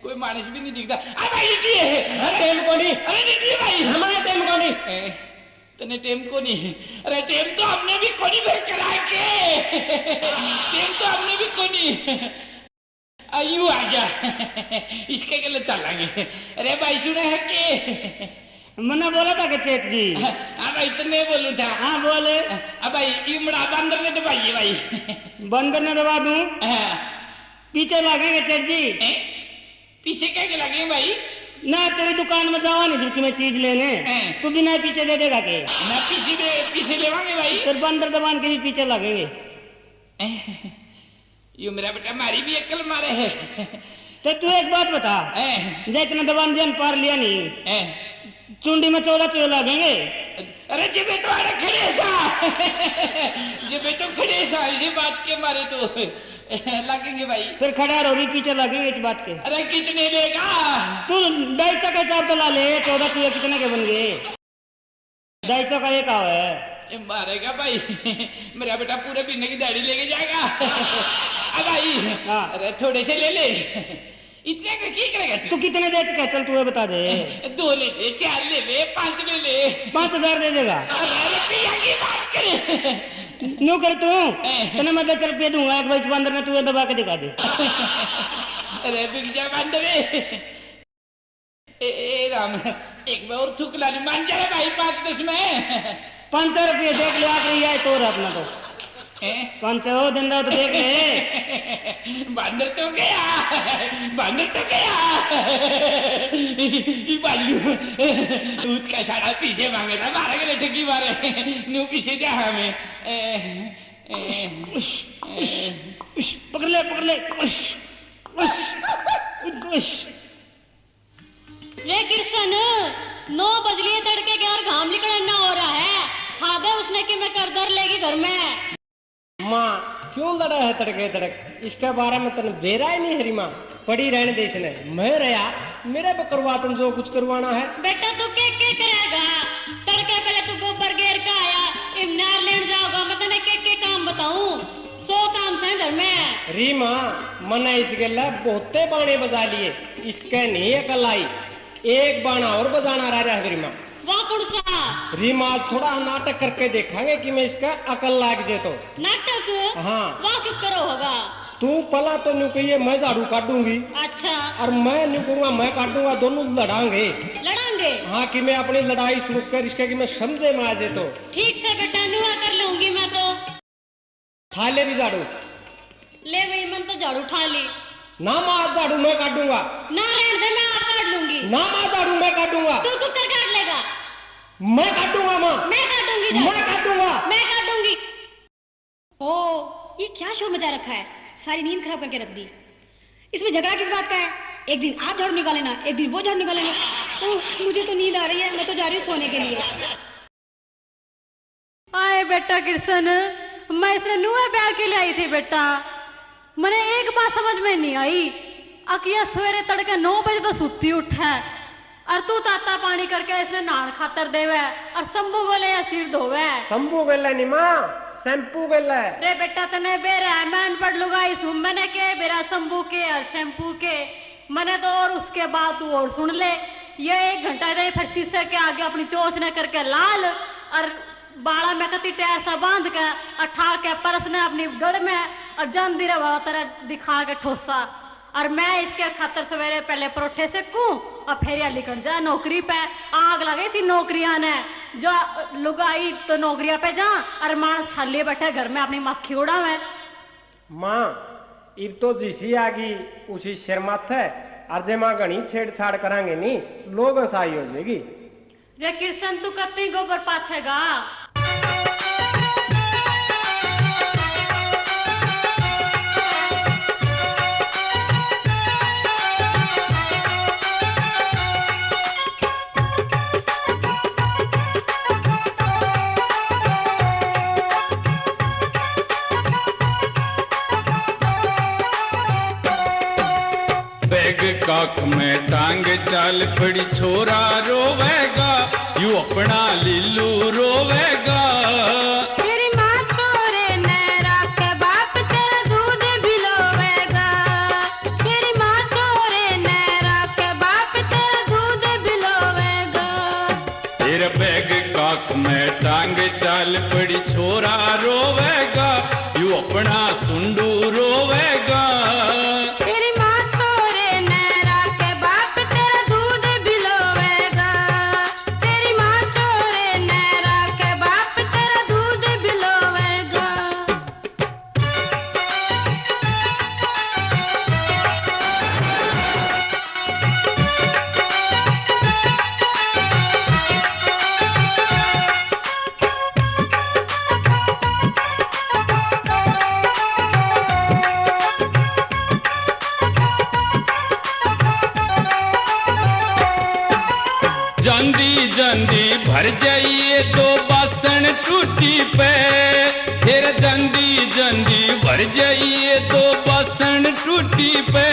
कोई मानस भी नहीं दिखता। अरे भाई, ये है। अरे टेम कोनी। अरे नहीं, नहीं भाई। हमारा टेम कोनी। ए, तने टेम कोनी। अरे टेम तो हमने भी कोनी फिर करा के। टेम तो हमने भी कोनी। आ, यू आ गया। इसके गले चलांगे। अरे भाई, सुने है के? मन्ने बोला था के सेठ जी। हाँ भाई, तो मैं बोलूं था। हाँ, बोले। अब भाई, इमड़ा बंदर ने दबाइए भाई। बंदर ने दबा दूं? हाँ। पीछे लागेंगे सेठ जी। हैं? पीछे क्या के लगे भाई? ना तेरी दुकान में जावा नहीं, जबकि मैं चीज लेने, हैं। तू बिना पीछे दे देगा के? ना पीछे दे, पीछे लेवांगे भाई। फिर बंदर दबान के भी पीछे लगेंगे। हैं। यो मेरा बेटा मारी भी अक्ल मारे है। तो तू एक बात बता, हैं। जै इतना दबान दिया न पार लिया नहीं, हैं। चुंडी में चौदह चूहे लगेंगे। अरे जब तो अरे खड़े सा, जब तो खड़े सा, ये बात के मारे तो लगेंगे भाई। फिर खड़ा रहो, भी पीछे लगेंगे इस बात के। अरे कितने लेगा? तू ढाई सौ का हिसाब तो ला ले, चौदह चूहे कितने के बन गए? ढाई सौ का एक आवे। ये मारेगा भाई, मेरा बेटा पूरे महीने की दिहाड़ी लेके जाएगा। अब भाई, हाँ। अरे थोड़े से ले ले। इतने का की करेगा तू? तू कितने दे चुका है? चल, तू ये बता दे। दो ले ले, चार ले ले, पाँच ले ले। पाँच हजार दे देगा? अरे रुपया की बात करे। न्यू कर तू। ए। तने मैं दस रुपये दूंगा, एक बार इस बंदर ने तू ये दबा के दिखा दे। अरे बिक जा बंदर। ए, ए राम, एक बार और थूक ला ली, मान जा रे भाई, पाँच दस में। पाँच सौ रुपये देख ले, आखिरी है तो अपना तो। हैं? पाँच सौ दिन तो देख ले। बंदर तो गया, बंदर तो गया। ई बाजू, उसका सारा पीछे मांगे था, मारा के ठगी मारे। न्यू पीछे जा हमें। ए, ए, ए। पकड़ ले, पकड़ ले। उश, उश, उश। रे किरसन, नौ बज लिए तड़के के और घाम निकलना हो रहा है। खा दे उसने कि मैं कर धर लेगी घर में। माँ, क्यों लड़ा है तड़के तड़क? इसके बारे में तने बेरा ही नहीं हरी माँ। पड़ी रहने दे इसने। मैं रहा, मेरे पे करवा तन जो कुछ करवाना है। बेटा तू के के करेगा? तड़के पहले तू गोबर घेर के आया, इमनार लेन जाओगा, मैं तने के के काम बताऊं? सौ काम से घर में। री माँ, मने इस गेला बहुते बाणे बजा लिए, इसके नहीं अकल आई। एक बाणा और बजाना रह रहा है री माँ। वाह कुण सा? री माँ, थोड़ा नाटक करके देखांगे कि मैं इसका अकल लाग जे तो। नाटक? हाँ। वाह क्यों करो होगा? तू पहला तो न्यू कहिए मैं झाड़ू काटूंगी। अच्छा। और मैं न्यू कहूंगा मैं काटूंगा, दोनों लड़ांगे। लड़ांगे? हाँ, कि मैं अपनी लड़ाई सुनकर इसके कि मैं समझे में आ जे तो। ठीक से बेटा, न्यू कर लूंगी मैं तो। ठा ले भी झाड़ू। ले भाई, मन तो झाड़ू ठा ली। ना माँ, आज झाड़ू मैं काटूंगा। ना रहन दे, मैं आप काट लूंगी। ना माँ, झाड़ू मैं काटूंगा। तू कुकर काट लेगा। मैं काटूंगा माँ। मैं काटूंगी झाड़ू। मैं काटूंगा। मैं काटूंगी। ओ, ये क्या शोर मचा रखा है? सारी नींद खराब करके रख दी। इसमें झगड़ा किस बात का है? एक दिन आप झाड़ू निकाल लेना, एक दिन वो झाड़ू निकाल लेना। ओह, मुझे तो नींद आ रही है, मैं तो जा रही हूँ सोने के लिए। आए बेटा किरसन, मैं इसने नुए ब्याह के ले आई थी बेटा। मने एक बात समझ में नहीं आई, अकिया सवेरे तड़के नौ बजे तो सुत्ती उठे, और तू ताता पानी करके इसने नहान खातर देवे, और शंभू गोले या सिर धोवे। शंभू गोले नहीं माँ, शैम्पू गोले। रे बेटा तने बेरा है, मैं अनपढ़ लुगाई सूं, मैंने के बेरा शंभू के और शैम्पू के। मने तो और उसके बाद तू और सुन ले, ये एक घंटा रहे फिर शीशे के आगे अपनी चोंच ने करके लाल और बाला में कती टैर सा बांध के और ठा के परस ने अपनी गड़ में और जांदी रे बाबा तेरा दिखा के ठोसा। और मैं इसके खातर सवेरे पहले परोठे सेकूं और फिर या लिकड़ जा नौकरी पे। आग लगे सी नौकरियां ने, जो लुगाई तो नौकरियां पे जा और मानस थाले बैठे घर में अपनी माखी उड़ावे। माँ, इब तो जिसी आगी उसी सिर माथे, और जे माँ घणी छेड़छाड़ करांगे नी, लोग साई हो जाएगी। रे किरसन, तू कत्ती गोबर पाथेगा? बैग काख में टांग चाल पड़ी, छोरा रोवेगा, यू अपना लीलू रोवेगा। तेरी माँ छोरे ने राखे, बाप तेरा दूध बिलोवेगा। तेरी माँ छोरे ने राखे, बाप तेरा दूध बिलोवेगा। तेरे बैग काख में टांग चाल पड़ी, छोरा रोवेगा, यू अपना सुंडू रोवेगा। तेरी माँ छोरे ने राखे, बाप तेरा दूध बिलोवेगा। तेरी माँ छोरे ने राखे, बाप जांदी जांदी भर जाइए दो बासण टूटी पे, फिर जांदी जांदी भर जाइए दो बासण टूटी पे।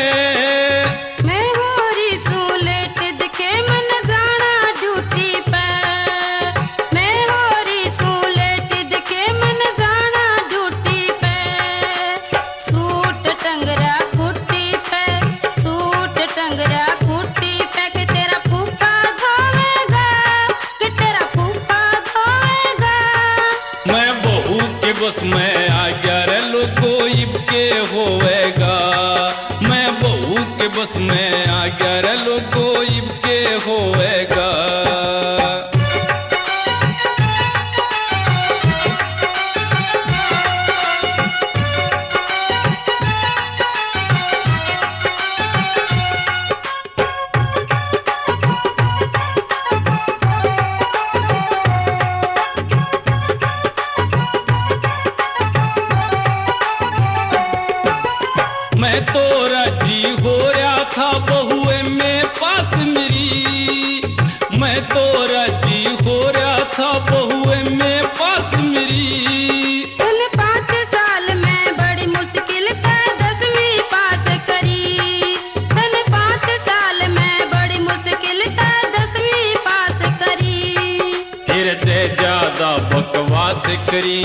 मैं हो रही सूं लेट दिखे मन जाना ड्यूटी पे। मैं हो रही सूं लेट दिखे मन जाना ड्यूटी पे। सूट टंगरा खूटी पे, सूट टंगरा खूटी पे, के तेरा फूफा धोवेगा, के तेरा फूफा धोवेगा। मैं बहू के बस में आ गया रे लोगो, इब के होवेगा। मैं बहू के बस में आ गया रे लोगो, इब के होवेगा। मैं तो राजी हो रहा था बहुए में पास मेरी, मैं तो राजी हो रहा था बहुए में पास मेरी। तूने पाँच साल में बड़ी मुश्किल तै दसवीं पास करी, तूने पाँच साल में बड़ी मुश्किल तै दसवीं पास करी। फिर जे ज्यादा बकवास करी,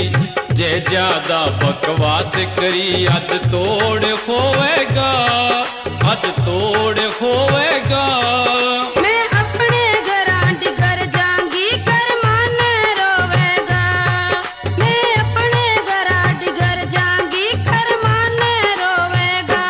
जे ज्यादा बकवास करी, आज तोड़ होवेगा, आज तोड़ होवेगा। मैं अपने घरां डिगर जांगी, कर माने रोवेगा। मैं अपने घरां डिगर जांगी, कर माने रोवेगा।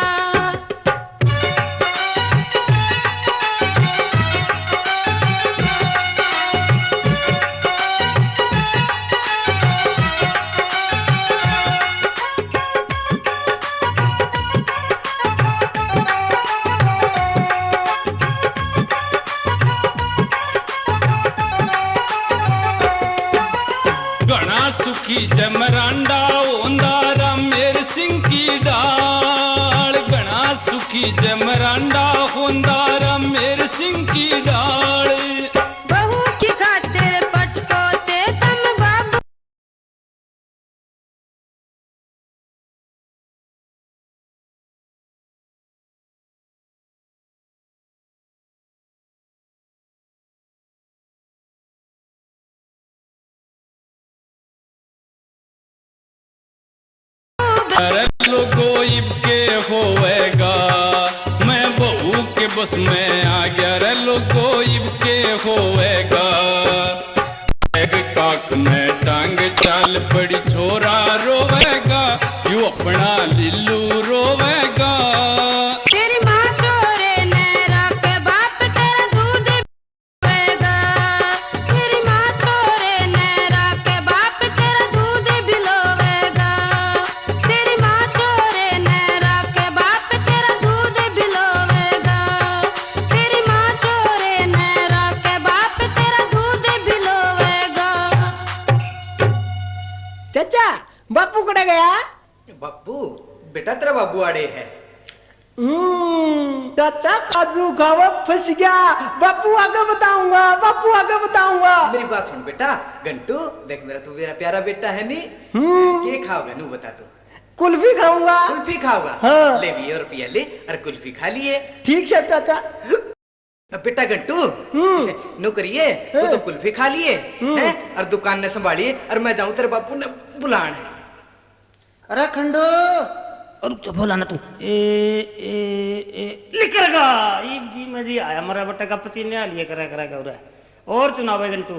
घणा सुखी जमरांडा होंदा रामेर सिंह की डाल, घणा सुखी जमरांडा होंदा रामेर सिंह की डाल। बहू की खातिर पटको ते तम बाबू। अरे लोगो इब के होवेगा, मैं बहू के बस में आ गया रे लोगो इब के होवेगा। बैग काक में टांग चाल पड़ी छोरा रोवेगा, यू अपना लीलू रोवेगा। तेरी माँ छोरे ने राखे बाप तेरा दूध पिलोवेगा। तेरी माँ छोरे ने राखे बाप तेरा दूध पिलोवेगा। तेरी माँ छोरे ने राखे बाप तेरा दूध पिलोवेगा। तेरी माँ छोरे ने राखे बाप तेरा दूध पिलोवेगा। चाचा, बापू कड़े गया? बापू, बेटा तेरा बाबू आड़े है। हम्म, चाचा काजू खावा फंस गया। बापू आगे बताऊंगा, बापू आगे बताऊंगा। मेरी बात सुन बेटा, घंटू, देख मेरा, तू मेरा प्यारा बेटा है नी? हम्म। के खाओगा, नू बता तू। कुल्फी खाऊंगा। कुल्फी खाओगा? हाँ। ले भी ये रुपया ले और कुल्फी खा लिए। ठीक है चाचा। अब बेटा घंटू, हम्म। नू करिए, तू हाँ। तो कुल्फी खा लिए, हम्म। हैं? और दुकान ने संभालिए, और मैं जाऊं तेरे बापू ने बुलान। अरे खंडू। और रुक जा, बोला ना तू। ए, ए, ए, लिकर गा। इब जी मैं जी आया, मरा बट्टा का पसीने आ लिए, करा, करा, करा। और सुना भाई घंटू?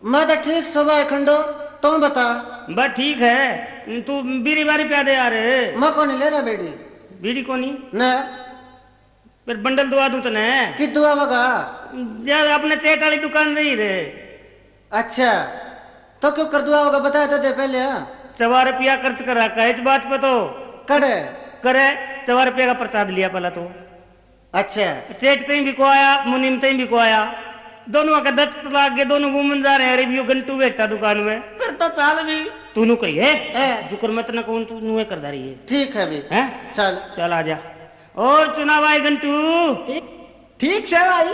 मैं तो ठीक सो भाई खंडू, तू बता। बस ठीक है, तू बीड़ी बारी प्या दे यार। मैं कोनी ले रहा बीड़ी। बीड़ी कोनी? ना। फिर बंडल दुआ दूं तने। कि दुआ वगा? यार, अपने चेट वाली दुकान रही रे। अच्छा, तो क्यों कर दुआ वगा, बता तो दे पहले। हाँ। सवा रुपया खर्च कर रखा है इस बात पे तो। कड़े? करे, सवा रुपया का प्रसाद लिया पहला तो। अच्छा। चेट तई भी को आया, मुनीम तई भी को आया। दोनों आके दस्त लाग गए, दोनों घूमन जा रहे हैं। अरे, यो घंटू बैठा दुकान में। फिर तो चाल भी। तू नू करिए, हैं? जुकर मत ना कहूं, तू नुए करदा रहिए। ठीक है भी। हैं? चल। चल, आ जा। और सुना भाई घंटू? ठीक, ठीक से भाई।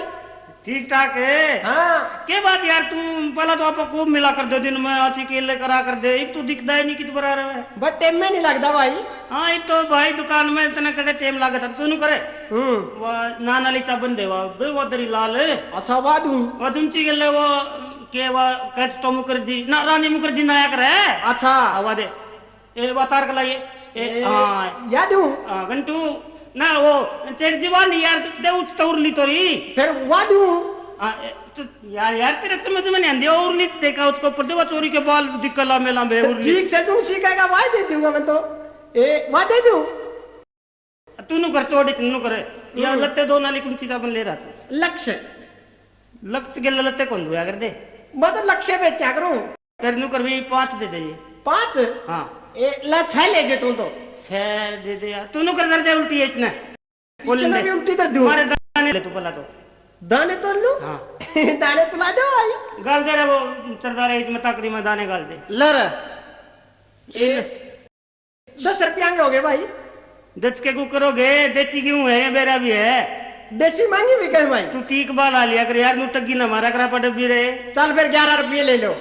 ठीक ठाक है। हाँ। के बात यार, तू पहला तो आपको खूब मिला कर दे दिन में, आची केले करा कर दे, इब तू दिखदा ही नहीं, कित बरा रहा है? बस टेम में नहीं लगदा भाई। हाँ, इब तो भाई दुकान में इतना कदे टेम लागत है, तू नु करे। हम्म। वा नाना ली चाबन देवा, बे वो दरी लाल। अच्छा, वा दूं। वा तुमची गेले वो, के वा, कच तो मुखर्जी, ना रानी मुखर्जी नायक रे। अच्छा। आवा दे। ए, वा तार कला ये। ए, ए, हाँ। या दूं? हाँ, घंटू, ना वो, चेक जीवान यार, दे उच तौर ली तोरी। फिर वा दूं? हाँ, ए, तो यार, यार, तेरे समझ में नहीं आंदी, और नहीं देखा उसको ऊपर, दे वा चोरी के बाल दिख लंबे लंबे, तो और नहीं। ठीक से तू सीखेगा, वा दे दूंगा मैं तो। ए, वा दे दूं? तू नु कर चोड़ी, तू नु कर। या हम्म। लत्ते दो नाली कुंची का बन ले रहा था। लक्ष्य। लक्ष्य के लत्ते कौन धोया कर दे? मैं तो लक्ष्य बेचा करूं। कर नु कर भी पाँच दे दे ये। पाँच? हाँ। ए, ला छह ले जे तू तो। छह दे दे यार। तू नु कर, कर दे उल्टी है इसने। बोल इतना दे। भी उल्टी कर दूं। मारे दाने ले तू पहला तो। दाने तो लूं? हाँ। दाने तो ला दो भाई। गाल दे रे वो सरदार है, इसमें टकरी में दाने गाल दे। ले रे। ए, दस रुपया के हो गए भाई। दस के कुकर हो गए, देसी गेहूं है, बेरा भी है। देसी महंगी भी कहे भाई। तू ठीक बाल आ लिया कर यार, नू टग्गी ना मारा करा पड़े भी रे। चल फिर ग्यारह रुपये ले लो।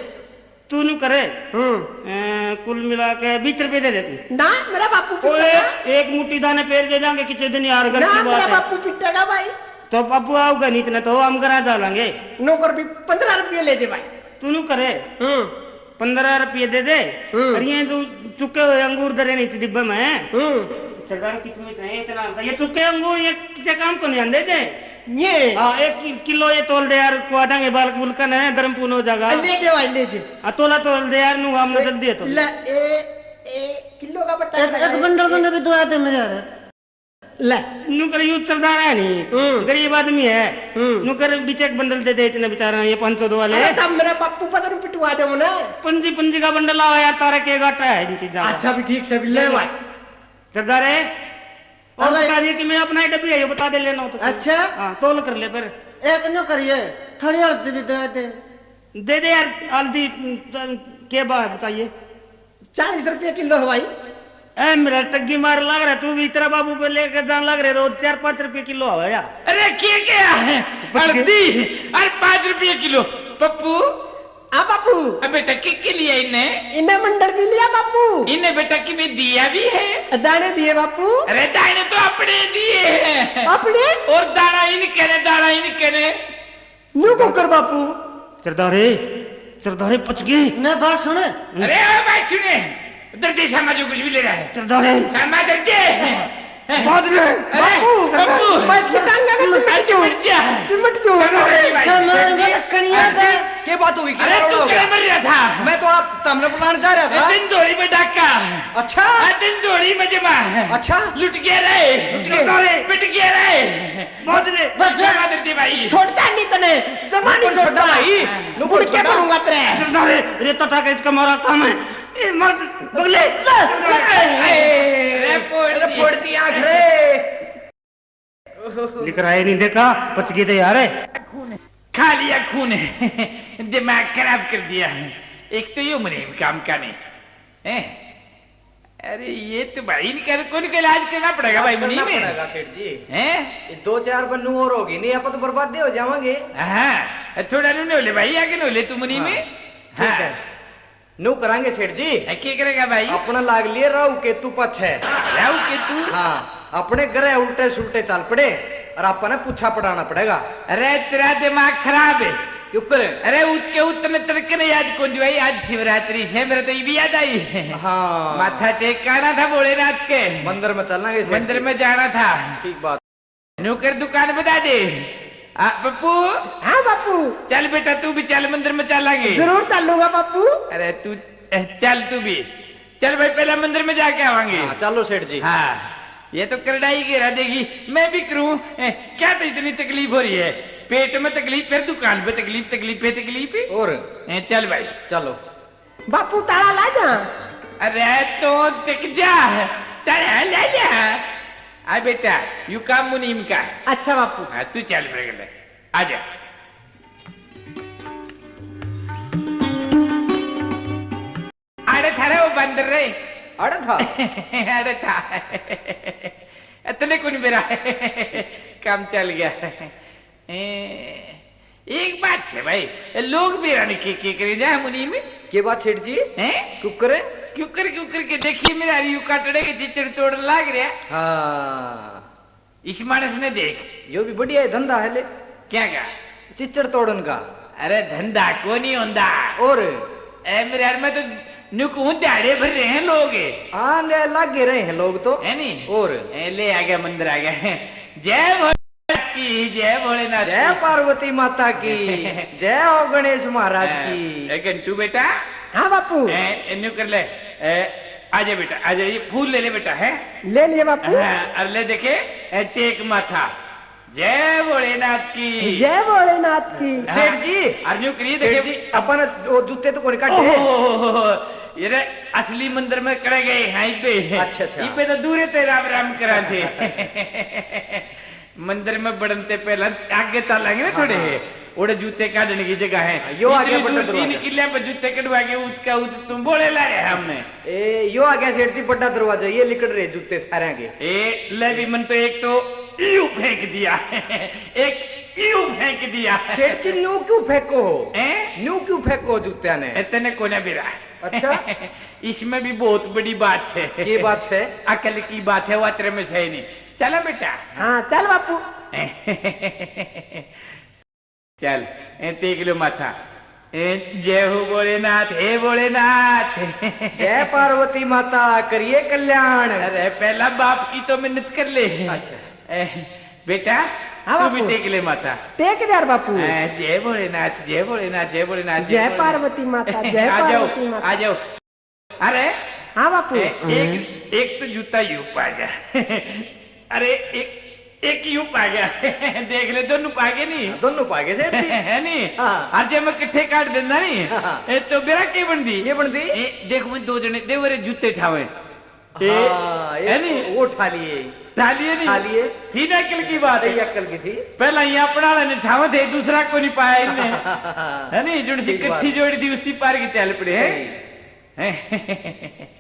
तू नु करे। हम्म। ए, कुल मिला के बीस रुपये दे दे तू। ना, मेरा बापू ओए, पिटेगा। एक मुट्ठी दाने पेर दे जाएंगे किसी दिन यार, घर ना, की बात मेरा है। बापू पिटेगा भाई। तो बापू आओगा नहीं इतना तो हम करा डालेंगे। नौकर भी पन्द्रह रुपये ले दे भाई। तू नु करे। हम्म। पन्द्रह रुपये दे दे। हम्म। और ये जो चुके हुए अंगूर धरे नहीं डिब्बे में। हम्म। सरदार किस्मत है इतना, ये चुके अंगूर ये किसी काम को नहीं आंदे थे। ये? हाँ, एक कि-, किलो ये तोल दे यार, खुआ देंगे बालक बुलकन है, धर्म पूर्ण हो जाएगा। ले दे भाई, ले दे। हाँ, तोला तोल दे यार, नु हम ए, जल्दी है तो। ले, ए, ए, किलो का बट्टा एक, लगा एक है। बंडल बंडल भी दो आते मेरे यार। ले। नु कर यूं सरदार है नहीं, हम्म। गरीब आदमी है। हम्म। नु कर बीच एक बंडल दे दे इतने बेचारा, ये पाँच सौ दो वाले। अरे तब मेरा पप्पू पता नहीं पिटवा दे ना। पंजी पंजी का बंडल आवा यार, तारा के घाटा है इन चीजा का। अच्छा भी ठीक से भी ले भाई। सरदार है, और हाँ भाई। बता दिए कि मैं अपना ही डब्बी है, ये बता दे लेना हो तो। अच्छा। हाँ, तोल कर ले फिर। एक न्यू करिए, थोड़ी हल्दी भी दे दे। दे दे यार, हल्दी, के भाव बताइए? चालीस रुपये किलो है भाई। ए, मेरा टग्गी मार लग रहा, तू भी तेरा बाबू पे लेकर जान लग रहे, रोज चार पाँच रुपये किलो आवे यार। अरे, के क्या है? हल्दी, अरे, पाँच रुपये किलो। पप्पू। हाँ, बापू। अब बेटा, के, के लिया इन्हें? इन्हें मंडल भी लिया, बापू। इन्हें बेटा, कि मैं दिया भी है? दाने दिए, बापू। अरे, दाने तो अपने दिए हैं। अपने? और दाना इनके ने, दाना इनके ने। न्यू कुकर बापू। सरदारे, सरदारे, पच गए। ने बात सुने। अरे, ओ बात सुने। दर्दे सामा जो कुछ भी ले रहा है। सरदारे। सामा दर्दे। बात ले। अरे, बापू, बापू। मैं इसकी टांग का चिमट जो। चिमट जा। चिमट जो। सरदारे भाई। सामान गलत कनिया का। के बात होगी? अरे, क्या तू हो गया? मर रहा था? मैं तो आप तमने बुलाने जा रहा था। दिन दौड़ी में डाका। अच्छा। हाँ, दिन दौड़ी में जमा। अच्छा। लुट गया रे। लुट गया। सरदारे। पिट गया रे। बाजरे, बस। जमा दे दे भाई। छोड़ता नहीं तने, जमा नहीं छोड़ता भाई। नुपुर के छोड़ता। बनूंगा तेरे। सरदारे, रेता टाका इसका मारा काम है। ए, मत, बगले। अरे, फोड़ अरे, दी। फोड़ दी आँख रे। निकराए नहीं देखा, पच गए थे यार। खा लिया खून, दिमाग खराब कर दिया। एक तो ये मुनीम काम का नहीं। हैं? अरे, ये तो भाई, इनका तो कौन का इलाज करना पड़ेगा भाई, इलाज करना मुनीम? पड़ेगा, सेठ जी। हैं? ये दो चार बन्नू और होगी, नहीं, आप तो बर्बादे हो जावांगे। हाँ, थोड़ा नू ले भाई, आगे नू ले तू मुनीम। हाँ, ठीक है। नू करांगे सेठ जी। ए, के करेगा भाई? अपना लाग लिए राहु केतु पछ है। राहु केतु? हाँ, अपने ग्रह उल्टे सुल्टे चल पड़े और आपने पूछा पड़ाना पड़ेगा। अरे, तेरा दिमाग खराब है। क्यों करे? अरे, उठ के उठ, तने तड़के ने याद कौन दिवाई? आज शिवरात्रि से, मेरे तो ये भी याद आई। हाँ। माथा टेक के आना था भोलेनाथ के। मंदिर में चलेंगे सेठ जी। मंदिर में जाना था। ठीक बात। नौकर दुकान बता दे। आ, पप्पू। हाँ, बापू। चल बेटा, तू भी चल, मंदिर में चलांगे। जरूर चलूंगा, बापू। अरे, तू, ए, चल तू भी। चल भाई, पहला मंदिर में जाके आवांगे। हाँ, चलो सेठ जी। हाँ, ये तो करड़ाई घेरा देगी, मैं भी करूँ। ए, क्या तो इतनी तकलीफ हो रही है? पेट में तकलीफ, फिर दुकान पे तकलीफ, तकलीफ पे तकलीफ। और? ए, चल भाई। चलो। बापू, ताला ला जा। अरे, तो टिक जा, ताला ले जा। आ बेटा, यू काम मुनीम का है। अच्छा बापू। हाँ, तू चल मेरे घर, आ जा। अरे थारे वो बंदर रे। अरे था। अरे था। इतने कुन बेरा। काम चल गया। ए, एक बात है भाई, ये लोग बेरा ने के, के करे जा मुनीम? के बात सेठ जी? हैं? क्यों करे? क्यों कर, क्यों करके देखिए, मेरा यू काटड़े के चिचड़ तोड़न लाग रहा। हाँ। इस मानस ने देख। यो भी बढ़िया है, धंधा है ले। क्या का? चिचड़ तोड़न का। अरे धंधा को नहीं होंदा। और? ए, मेरे यार, मैं तो न्यू कहूँ, दिहाड़े भर रहे हैं लोग। हाँ, ले लागे रहे हैं लोग तो। है नी? और? ए, ले आ गया, मंदिर आ गया। जय भोलेनाथ की, जय भोलेनाथ जय की। पार्वती माता की। जय हो गणेश महाराज ए, की। ए, घंटू बेटा। हाँ बापू। ए, ए, न्यू कर ले। ए, आजा बेटा, आजा, ये फूल ले ले बेटा, है? ले लिए बापू। हाँ, और ले देखे, ए, टेक माथा। जय भोलेनाथ की। जय भोलेनाथ की। हाँ, सेठ जी। और न्यू करिए, सेठ देखे। जी, अपन वो जूते तो कोनी काटे। ओहो, ये रे, असली मंदिर में कड़े गए हैं इबे। अच्छा, अच्छा। इबे तो दूरे ते राम राम करा थे। मंदिर में बढ़न ते पहला आगे चलेंगे ना हाँ, थोड़े। हाँ। ओड़े जूते काटने की जगह है। हाँ, यो आ गया इतनी बड़ा दूर तीन दरवाजा। किले पे जूते कटवा के उत का उत तुम बोले ला रहे हमने। ए, यो आ गया सेठ जी, बड़ा दरवाजा, ये लिकड़ रहे जूते सारे के। ए, ले भी मन तो एक तो यूं फेंक दिया, एक यूं फेंक दिया। सेठ जी, न्यू क्यों फेंको हो? हैं? न्यू क्यों फेंको हो जूत्या ने? ए, तने कोने बिरा। अच्छा? इसमें भी बहुत बड़ी बात है। ये बात है? अकल की बात है, वो तेरे में से नहीं। चलो बेटा। हाँ, चल बापू। चल, ए, टेक लो माथा। ए, जय हो भोलेनाथ, हे भोलेनाथ। जय पार्वती माता, करिए कल्याण। अरे, पहला बाप की तो मिन्नत कर ले। अच्छा। ए, बेटा, हाँ तू भी बापू। टेक ले माथा। टेक दे यार बापू। ए, जय भोलेनाथ, जय भोलेनाथ, जय भोलेनाथ, जय जय भोलेनाथ। पार्वती माता, जय आ जाओ, पार्वती माता। आ जाओ। अरे, हाँ बापू। ए, एक, एक तो जूता यू पा गया। अरे, एक, एक यू पा गया। देख ले, दोनों पा गए नहीं। हाँ, दोनों पा गए सेठ जी। है नहीं? हाँ। और जब मैं किट्ठे काट देना नहीं, हाँ। ए, तो बेरा के बन दी? ये बन दी? ए, देख, मैं दो जने दे वरे जूते ठावे। ए, हाँ, है एक नहीं? वो ठा लिए। ठा लिए नहीं? ठा लिए। थी ना अकल की बात। सही अकल की थी। पहला ये अपना वाला ने ठावे थे, दूसरा को नहीं पाया इनने। है नहीं? जो सी ठीक बात। कट्ठी जोड़ी थी, उसकी पार के चल पड़े हैं। सही।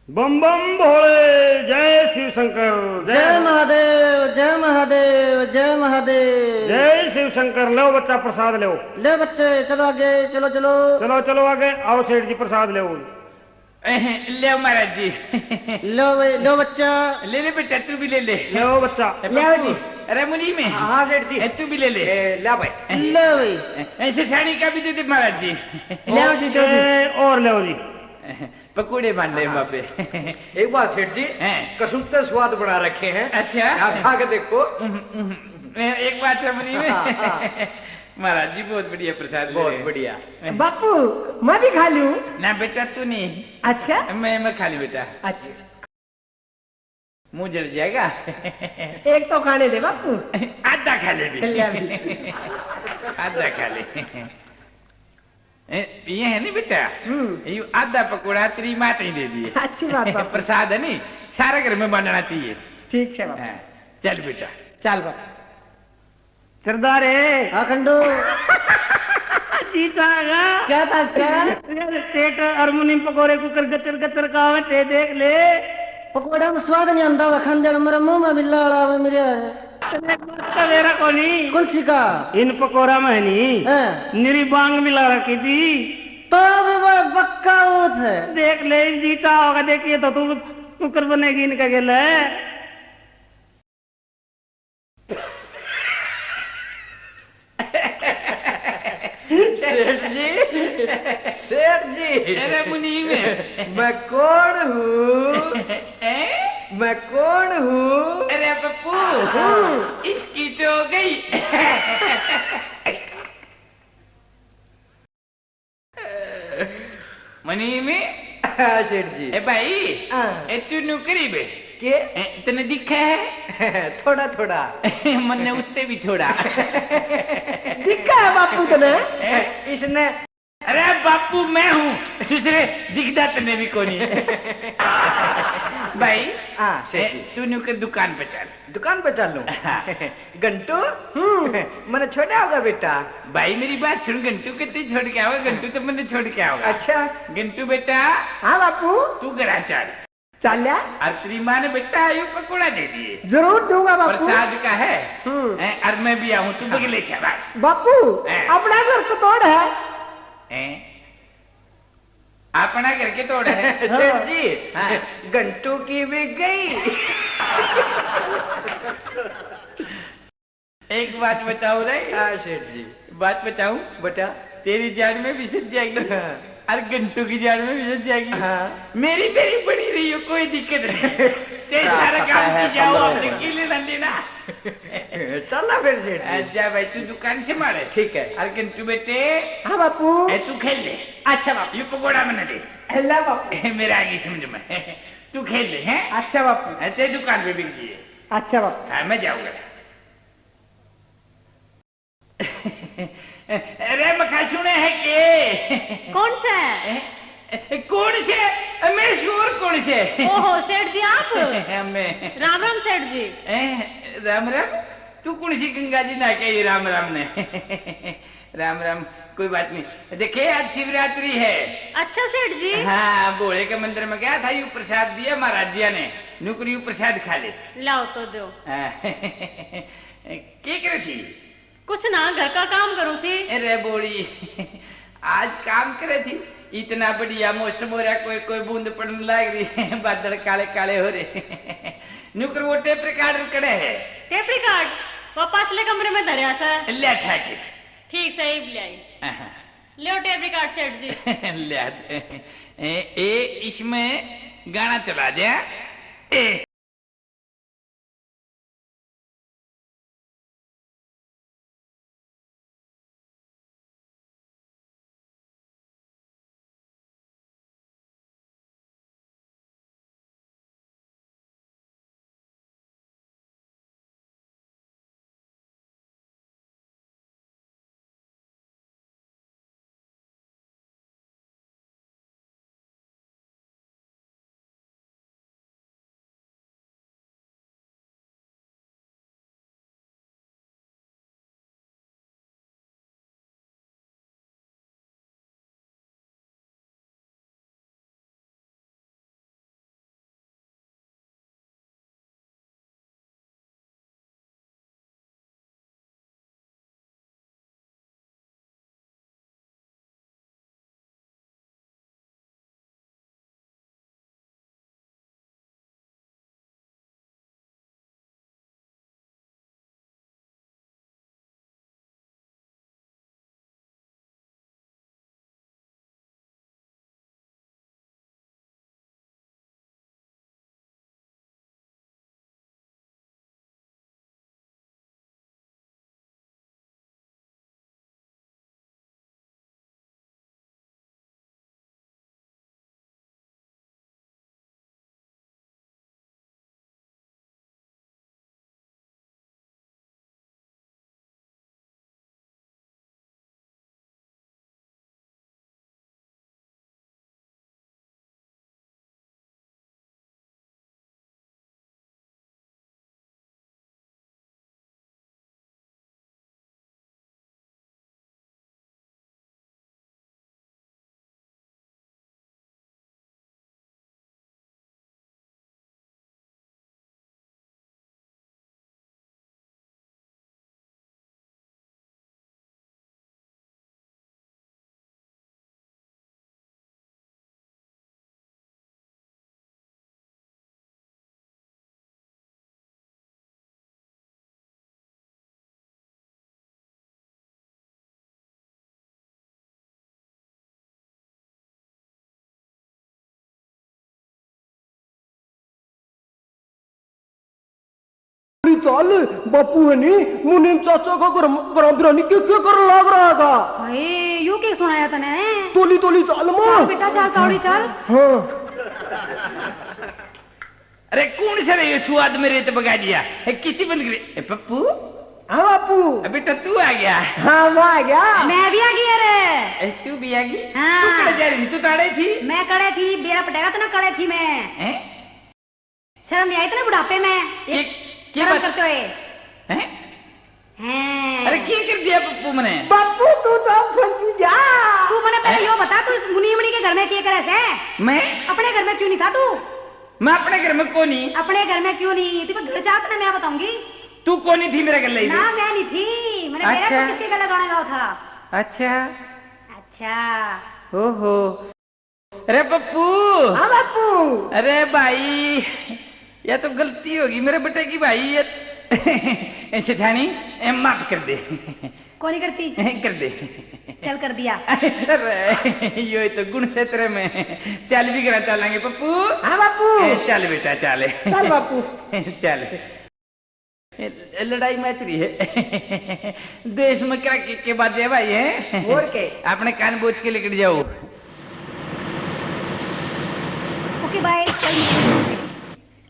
बम बम भोले, जय शिव शंकर, जय जय महादेव, जय महादेव, जय महादेव। जय शिव शंकर। लो बच्चा, प्रसाद लो। ले बच्चे, चलो आगे, चलो, चलो। चलो, चलो आगे, आओ सेठ जी, प्रसाद लो। ले महाराज जी। लो भाई, लो बच्चा। ले ले बेटा, तू भी ले ले। लो बच्चा। ए, ले आओ पप्पू, जी। अरे मुनीम। हाँ, हाँ, सेठ जी। ए, तू भी ले ले। ए, ला भाई। लो भाई। ए, सेठानी का भी दे दे महाराज जी। ले आओ जी, दो जी। ए, और ले आओ जी। पकौड़े बन रहे हाँ। बापे। एक बात सेठ जी, हैं? कसुत्ते स्वाद बना रखे हैं। अच्छा। आप खा के देखो। उम, उम, ए, एक बात है मुनीम। हाँ, हाँ। महाराज जी, बहुत बढ़िया प्रसाद ले बहुत रहे हैं। बढ़िया। बापू, मैं भी खा लूं? ना बेटा, तू नहीं। अच्छा? मैं, मैं खा लूं बेटा। अच्छा। मुंह जल जाएगा। एक तो खाने दे बापू। आधा खा ले भी। ले भी। आधा खा ले। ए, ये है नहीं बेटा, हम्म। ये आधा पकौड़ा तेरी माँ ने दे दिए। अच्छी बात बापू। प्रसाद है नहीं, सारे घर में बांटना चाहिए। ठीक है बापू। हाँ, चल बेटा। चल बापू। सरदार है। हाँ, खंडू। जी चाहेगा। क्या था, सर? यार, सेठ और मुनीम पकौड़े कुकर गचर गचर का आवे थे, देख ले। पकौड़ा में स्वाद नहीं आंदा होगा, खांदे मेरे मुंह में भी लाल आवे मेरे। तने एक बात का बेरा कोनी। कौन सी का? इन पकौड़ा में है नहीं, हाँ। निरी बांग मिला रखी थी। तो भी वो पक्का वो थे। देख ले, जी चाह होगा, देखिए तो तू कुकर बनेगी इनका गेला। सेठ जी, सेठ जी। अरे मुनीम। मैं कौन हूँ? हैं? मैं कौन हूँ? अरे पप्पू, हाँ। इसकी तो हो गई। मुनीम। हाँ, सेठ जी। ए भाई, हाँ। ए तू न्यू करीब है? के? ए, तने दिखा है? थोड़ा, थोड़ा। मन्ने उसते भी थोड़ा। दिखा है बापू तने? ए? इसने। अरे बापू, मैं हूँ। दूसरे दिखदा तने भी कोनी। भाई, हाँ, सेठ ए, जी। तू न्यू कर दुकान पे चल। दुकान पे चल लूं? हाँ। घंटू, हम्म। मने छोड़ा होगा बेटा। भाई मेरी बात सुन घंटू, के तू छोड़ के आओगा? घंटू तो मन्ने छोड़ के आओगा। अच्छा। घंटू बेटा। हाँ बापू। तू घरा चल। चाल्या? और तेरी माँ ने बेटा आयु पकौड़ा दे दिए। जरूर दूंगा बापू। प्रसाद का है। हम्म। हैं, और मैं भी आऊँ, तू बगले से बस। बापू, हैं। अपना घर को तोड़ है। हैं? अपना घर के तोड़ है। सेठ जी, हाँ। घंटू की भी गई। एक बात बताऊं रे। हाँ, सेठ जी। बात बताऊं? बता। तेरी जाड़ में भी सज जाएगी। हाँ। और घंटू की जाड़ में भी सज जाएगी। हाँ। मेरी मेरी बनी रही हो, कोई दिक्कत नहीं। चाहे हाँ, सारा पता काम है, की जाओ, पन्द्रह आपने रुपए। की लेना देना। चल ना फिर, सेठ जी। अच्छा भाई, तू दुकान से मारे। ठीक है। और घंटू बेटे, हाँ बापू। ए, तू खेल ले। अच्छा बापू। ये पकौड़ा मैंने दे। हेला बापू। मेरा आगे समझ में। तू खेल ले, हैं? अच्छा बापू। अच्छा, दुकान पे बिक जाइए। अच्छा बापू। हाँ, मैं जाऊंगा। अरे मखा सुने है के? कौन से? ए, ए, कौन से? मैं शोर कौन से? ओहो, सेठ जी आप? मैं। राम राम सेठ जी। ए, राम राम। तू कौन सी गंगा जी ना के राम राम ने? राम राम। कोई बात नहीं। देखे, आज शिवरात्रि है। अच्छा सेठ जी। हाँ, भोले के मंदिर में गया था, यू प्रसाद दिया महाराज जी ने। नुकरी यू प्रसाद खा ले। लाओ तो दो। हाँ। के करे थी? कुछ ना, घर का काम करूँ थी। अरे बोली, आज काम करे थी, इतना बढ़िया मौसम हो रहा, कोई कोई बूंद पड़ने लाग रही है, बादल काले काले हो रहे। नुकर वो टेप रिकॉर्डर कड़े है। टेप रिकॉर्ड वो पाछले कमरे में धरया सै। ले ठाके। ठीक सै, इब ले आई। हाँ। ले टेप रिकॉर्ड सेठ जी। ले दे। ए, ए, इसमें गाना चला दे। ए। चाल, बापू है नी, मुनीम चाचा का घर बराबर नहीं, के के कर लाग रहा था। हाय, यो के सुनाया तने? तोली तोली चाल मां। चाल बेटा, चाल, तावड़ी चाल। हाँ। अरे कौन सा रे ये स्वाद में रेत बगा दिया? ए, कितनी बंद करे? ए, पप्पू? हाँ बापू। ए, बेटा तू आ गया? हाँ, मैं आ गया। मैं भी आ गई। अरे ए, तू भी आ गई? हाँ। तू कड़े जा रही थी? तू ताड़े थी? मैं कड़े थी, बेरा पटेगा तो ना कड़े थी मैं। हैं? शर्म नहीं आई तने बुढ़ापे में? ये के, के शर्म बात? करते हुए। हैं? हैं। अरे के कर दिया पप्पू मने? पप्पू तू तो फंस गया। तू मने पहले ए? यो बता, तू इस मुनीमणी के घर में के करे से? मैं? अपने घर में क्यों नहीं था तू? मैं अपने घर में कोनी। अपने घर में क्यों नहीं? तू घर जात ना, मैं बताऊंगी। तू कोनी थी मेरे गले में? ना, मैं नहीं थी। मैंने मेरा अच्छा। तो किसके गले गाना गाओ था? अच्छा। अच्छा। ओहो। अरे पप्पू। हाँ बापू। अरे भाई, यह तो गलती होगी मेरे बेटे की भाई। ये सेठानी, ए, माफ कर दे। कोनी करती? कर दे। चल, कर दिया। अरे, यो तो गुण क्षेत्र में। चल भी करा चलेंगे पप्पू। हाँ बापू। ए, चल बेटा, चल। चल बापू। चल। ए, लड़ाई मच रही है। देश में क्या के, के बाजे भाई है? और के? अपने कान बोझ के लिकड़ जाओ। Okay, bye.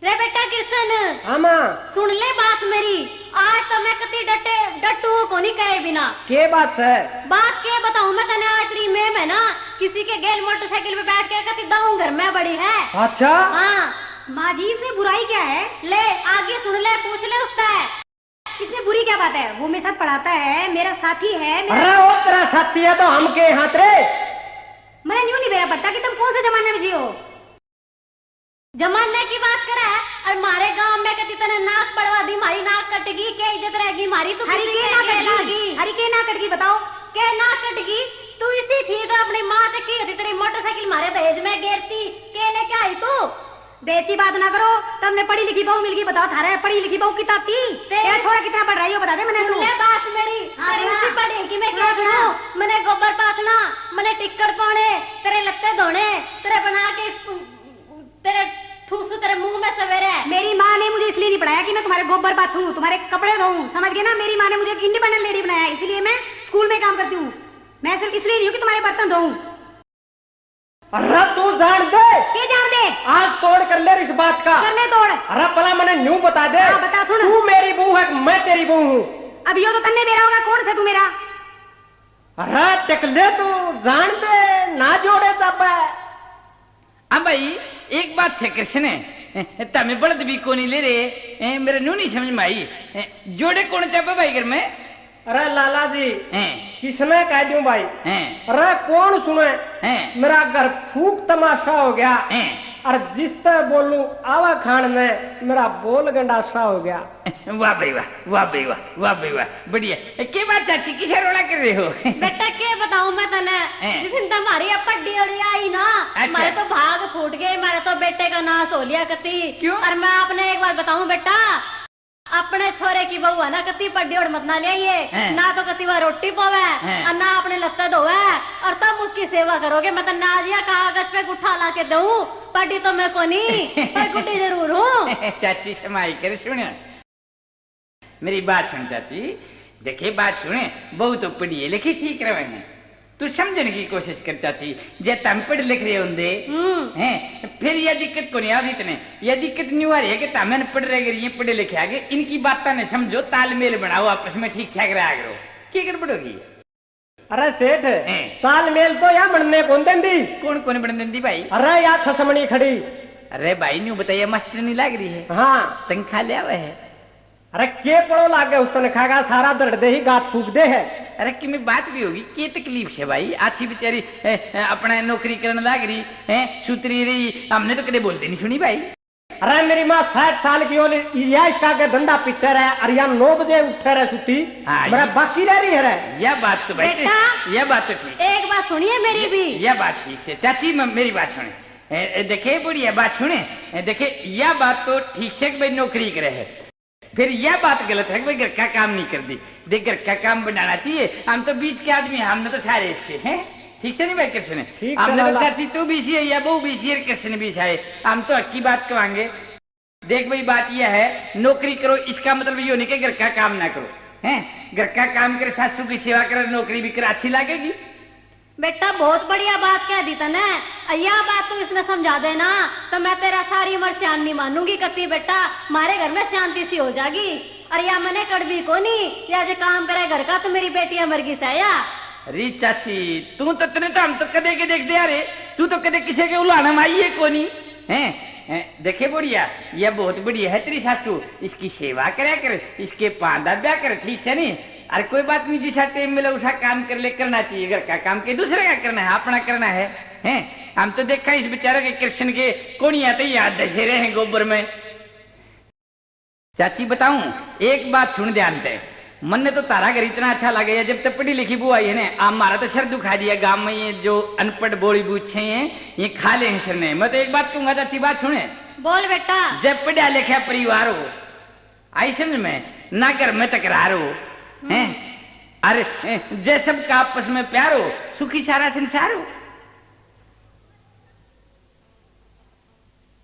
रे बेटा कृष्ण, हाँ माँ। सुन ले बात मेरी। आज तो मैं कती डटे, डटू कोनी कहे बिना। के बात है? बात के बताऊं मैं तने, आज तेरी मेम है ना, किसी के गेल मोटरसाइकिल पे बैठ के कती दाऊ घर में बड़ी है। अच्छा। हाँ। माँ जी, इसमें बुराई क्या है? ले, आगे सुन ले, पूछ ले उससे। इसमें बुरी क्या बात है? वो मेरे साथ पढ़ाता है, मेरा साथी है, मेरा अरे, वो तेरा साथी है तो हम के हाथ रे? मैंने न्यू नहीं बेरा पड़ता कि तुम कौन से जमाने में जियो। जमाने की बात करे है, और मारे गांव में कती तने नाक पड़वा दी, मारी नाक कटगी, के इज्जत रहेगी मारी? तू हरी किसी के के ना के कटगी? लागी? हरी के ना कटगी, बताओ। के नाक कटगी? तू इसी थी तो अपनी माँ से की होती, तेरी मोटरसाइकिल मारे दहेज में गेरती, के लेके आई तू? बेइज्जती बात ना करो, तमने पढ़ी लिखी बहू मिल गई, बताओ थारे पढ़ी लिखी बहू कितना थी? तेरे तेरा छोरा कितना पढ़ रहा है, यो बता दे मैंने सुन तू। ले बात मेरी, हाँ, तेरी सुना। उसी पढ़ी कि मैं सुना, क्या सुना। सुना? मैंने गोबर पाथना, मैंने टिक्कर पाने, तेरे लत्ते धोने, तेरे बना के, तेरे ठूसू तेरे मुंह में सवेरे। मेरी माँ ने मुझे इसलिए नहीं पढ़ाया कि मैं तुम्हारे गोबर पाथूं, तुम्हारे कपड़े धोऊं, समझ गए ना? मेरी माँ ने मुझे एक independent lady बनाया, इसीलिए मैं स्कूल में काम करती हूँ। मैं सिर्फ इसलिए नहीं हूँ कि तुम्हारे बर्तन धोऊं। अरे तू जान दे। के जान दे? आज तोड़ कर ले इस बात का। कर ले तोड़। अरे भला मैंने न्यू बता दे। हाँ, बता सुन। तू मेरी बहू है, मैं तेरी बहू हूँ। अब यो तो तन्ने बेरा होगा, कौन से तू मेरा? अरे टकले तू जान दे, ना जोड़े चाबे। हाँ भाई, एक बात से कृष्ण, तमे बलद भी कोनी ले रे, ए, मेरे न्यू नहीं समझ में आई। ए, जोड़े कौन चाबे भाई घर में? अरे लाला जी, हैं। किसने कह दूं भाई? हैं। अरे कौन सुने? हैं। मेरा घर फूक तमाशा हो गया। हैं। और जिस तरह बोलूं आवा खान में मेरा बोल गंडासा हो गया। वाह भाई वाह, वाह भाई वाह, वाह भाई वाह, बढ़िया। ए, के बात चाची, किसे रोला कर रहे हो? बेटा के बताऊं मैं तने, हैं। जिस दिन तुम्हारी ये पड्डी और आई ना, अच्छा। हमारे तो भाग फूट गए, हमारे तो बेटे का नाश हो लिया कती। क्यों? और मैं आपने एक बात बताऊं बेटा, अपने छोरे की बहू है ना, कती पड्डी ओढ़ मत ना ले आइए, हैं। ना तो कती वह रोटी पावे, हैं। और ना अपने लत्ते धोवे, और तब उसकी सेवा करोगे। मैं तो ना जिया कागज पे गुठा ला के दूं, पड्डी तो मैं कोनी, पर गुड्डी जरूर हूँ। चाची समाई कर सुन, मेरी बात सुन चाची, देखे बात सुने, बहू तो पढ़ी लिखी ठीक रहे हैं। तू समझने की कोशिश कर चाची, जे तम पढ़ लिख रहे होंदे, हम्म। हैं, फिर यह दिक्कत को नहीं आ रही इतने। यह दिक्कत न्यू आ रही है कि तम अनपढ़ रह गए, ये पढ़े लिखे आ गए, इनकी बातें ने समझो, तालमेल बनाओ आपस में, ठीक ठाक रहा करो। की गड़बड़ होगी? अरे सेठ, हैं। तालमेल तो या बनने कौन देंदी? कौन कौन बन देंदी भाई? अरे या खसमणी खड़ी। अरे भाई, न्यू बताइए, मास्टर नहीं लाग रही है? हाँ। तनखा ले आवे है। अरे के पड़ो लाग गया उस तनखा का, सारा दर्द दे ही गात फूक दे है। अरे किमें बात भी होगी, के तकलीफ से भाई? आछी बेचारी, ए, ए, अपना नौकरी करने लाग रही है, सुतरी रही, हमने तो कदे बोलते नहीं सुनी भाई। अरे मेरी माँ साठ साल की हो, या इसका के धंधा पिट्ठे रहे, अरे या नौ बजे उठे रहे सुती, हाँ, मेरा ये बाकी रह रही है रे। यह बात तो भाई, बेटा, यह बात तो ठीक है। एक बात सुनिए मेरी ये, भी। यह बात ठीक से, चाची, म-, मेरी बात सुने। ए, ए, देखे बुढ़िया, बात सुने। ए, देखे, यह बात तो ठीक से कि भाई नौकरी करे है, फिर यह बात गलत है कि भाई घर का काम नहीं कर दी। देख, घर का काम बनाना चाहिए। हम तो बीच के आदमी हैं, हमने तो सारे एक से हैं, ठीक से नहीं भाई कृष्ण? ठीक से हमने तो लाला। चाची तू भी सी है या बहू भी सी है, कृष्ण भी सी है, हम तो हक की बात कहेंगे। देख भाई, बात यह है, नौकरी करो, इसका मतलब यो नहीं कि घर का काम ना करो, हैं? घर का काम करे, सासू की सेवा करे, नौकरी भी करे, अच्छी लगेगी? बेटा, बहुत बढ़िया बात कह दी तने। अ, या बात तू इसने समझा दे ना, तो मैं तेरा सारी उम्र स्यान नहीं मानूंगी कती बेटा। मारे घर में शांति सी हो जागी। अरे या मने कड़वी कोनी, या जे काम करे घर का, तो मेरी बेटियां मरगी से या। अरे चाची, तू तो, तने तो हम तो कदे के देखते आ रे, तू तो कदे किसी के उलाहना में आई है कोनी, हैं? हैं? देखे बुढ़िया, यह बहुत बढ़िया है तेरी सासू, इसकी सेवा करया कर, इसके पां दाब्या कर, ठीक से नहीं? अरे कोई बात नहीं, जिसा टाइम मिला उसा काम कर ले, करना चाहिए। घर का काम के दूसरे का करना है, अपना करना है, हैं? हम तो देखा इस बेचारे के कृष्ण के कोणिया तो याद धसे रहे हैं गोबर में। चाची बताऊं, एक बात सुन ध्यान से, मन्ने तो तारा घर इतना अच्छा लगे है, जब तक पढ़ी लिखी बहू आई है ने, आ म्हारा तो सर दुखा दिया। गांव में ये जो अनपढ़ बोली बूझे हैं, ये खा ले हैं सिर ने। मैं तो एक बात कहूंगा चाची, बात सुने। बोल बेटा। जब पढ़ा लिखा परिवार हो, आई समझ में, ना घर में तकरार हो, हैं? अरे, जय सबका आपस में प्यार हो, सुखी सारा संसार हो।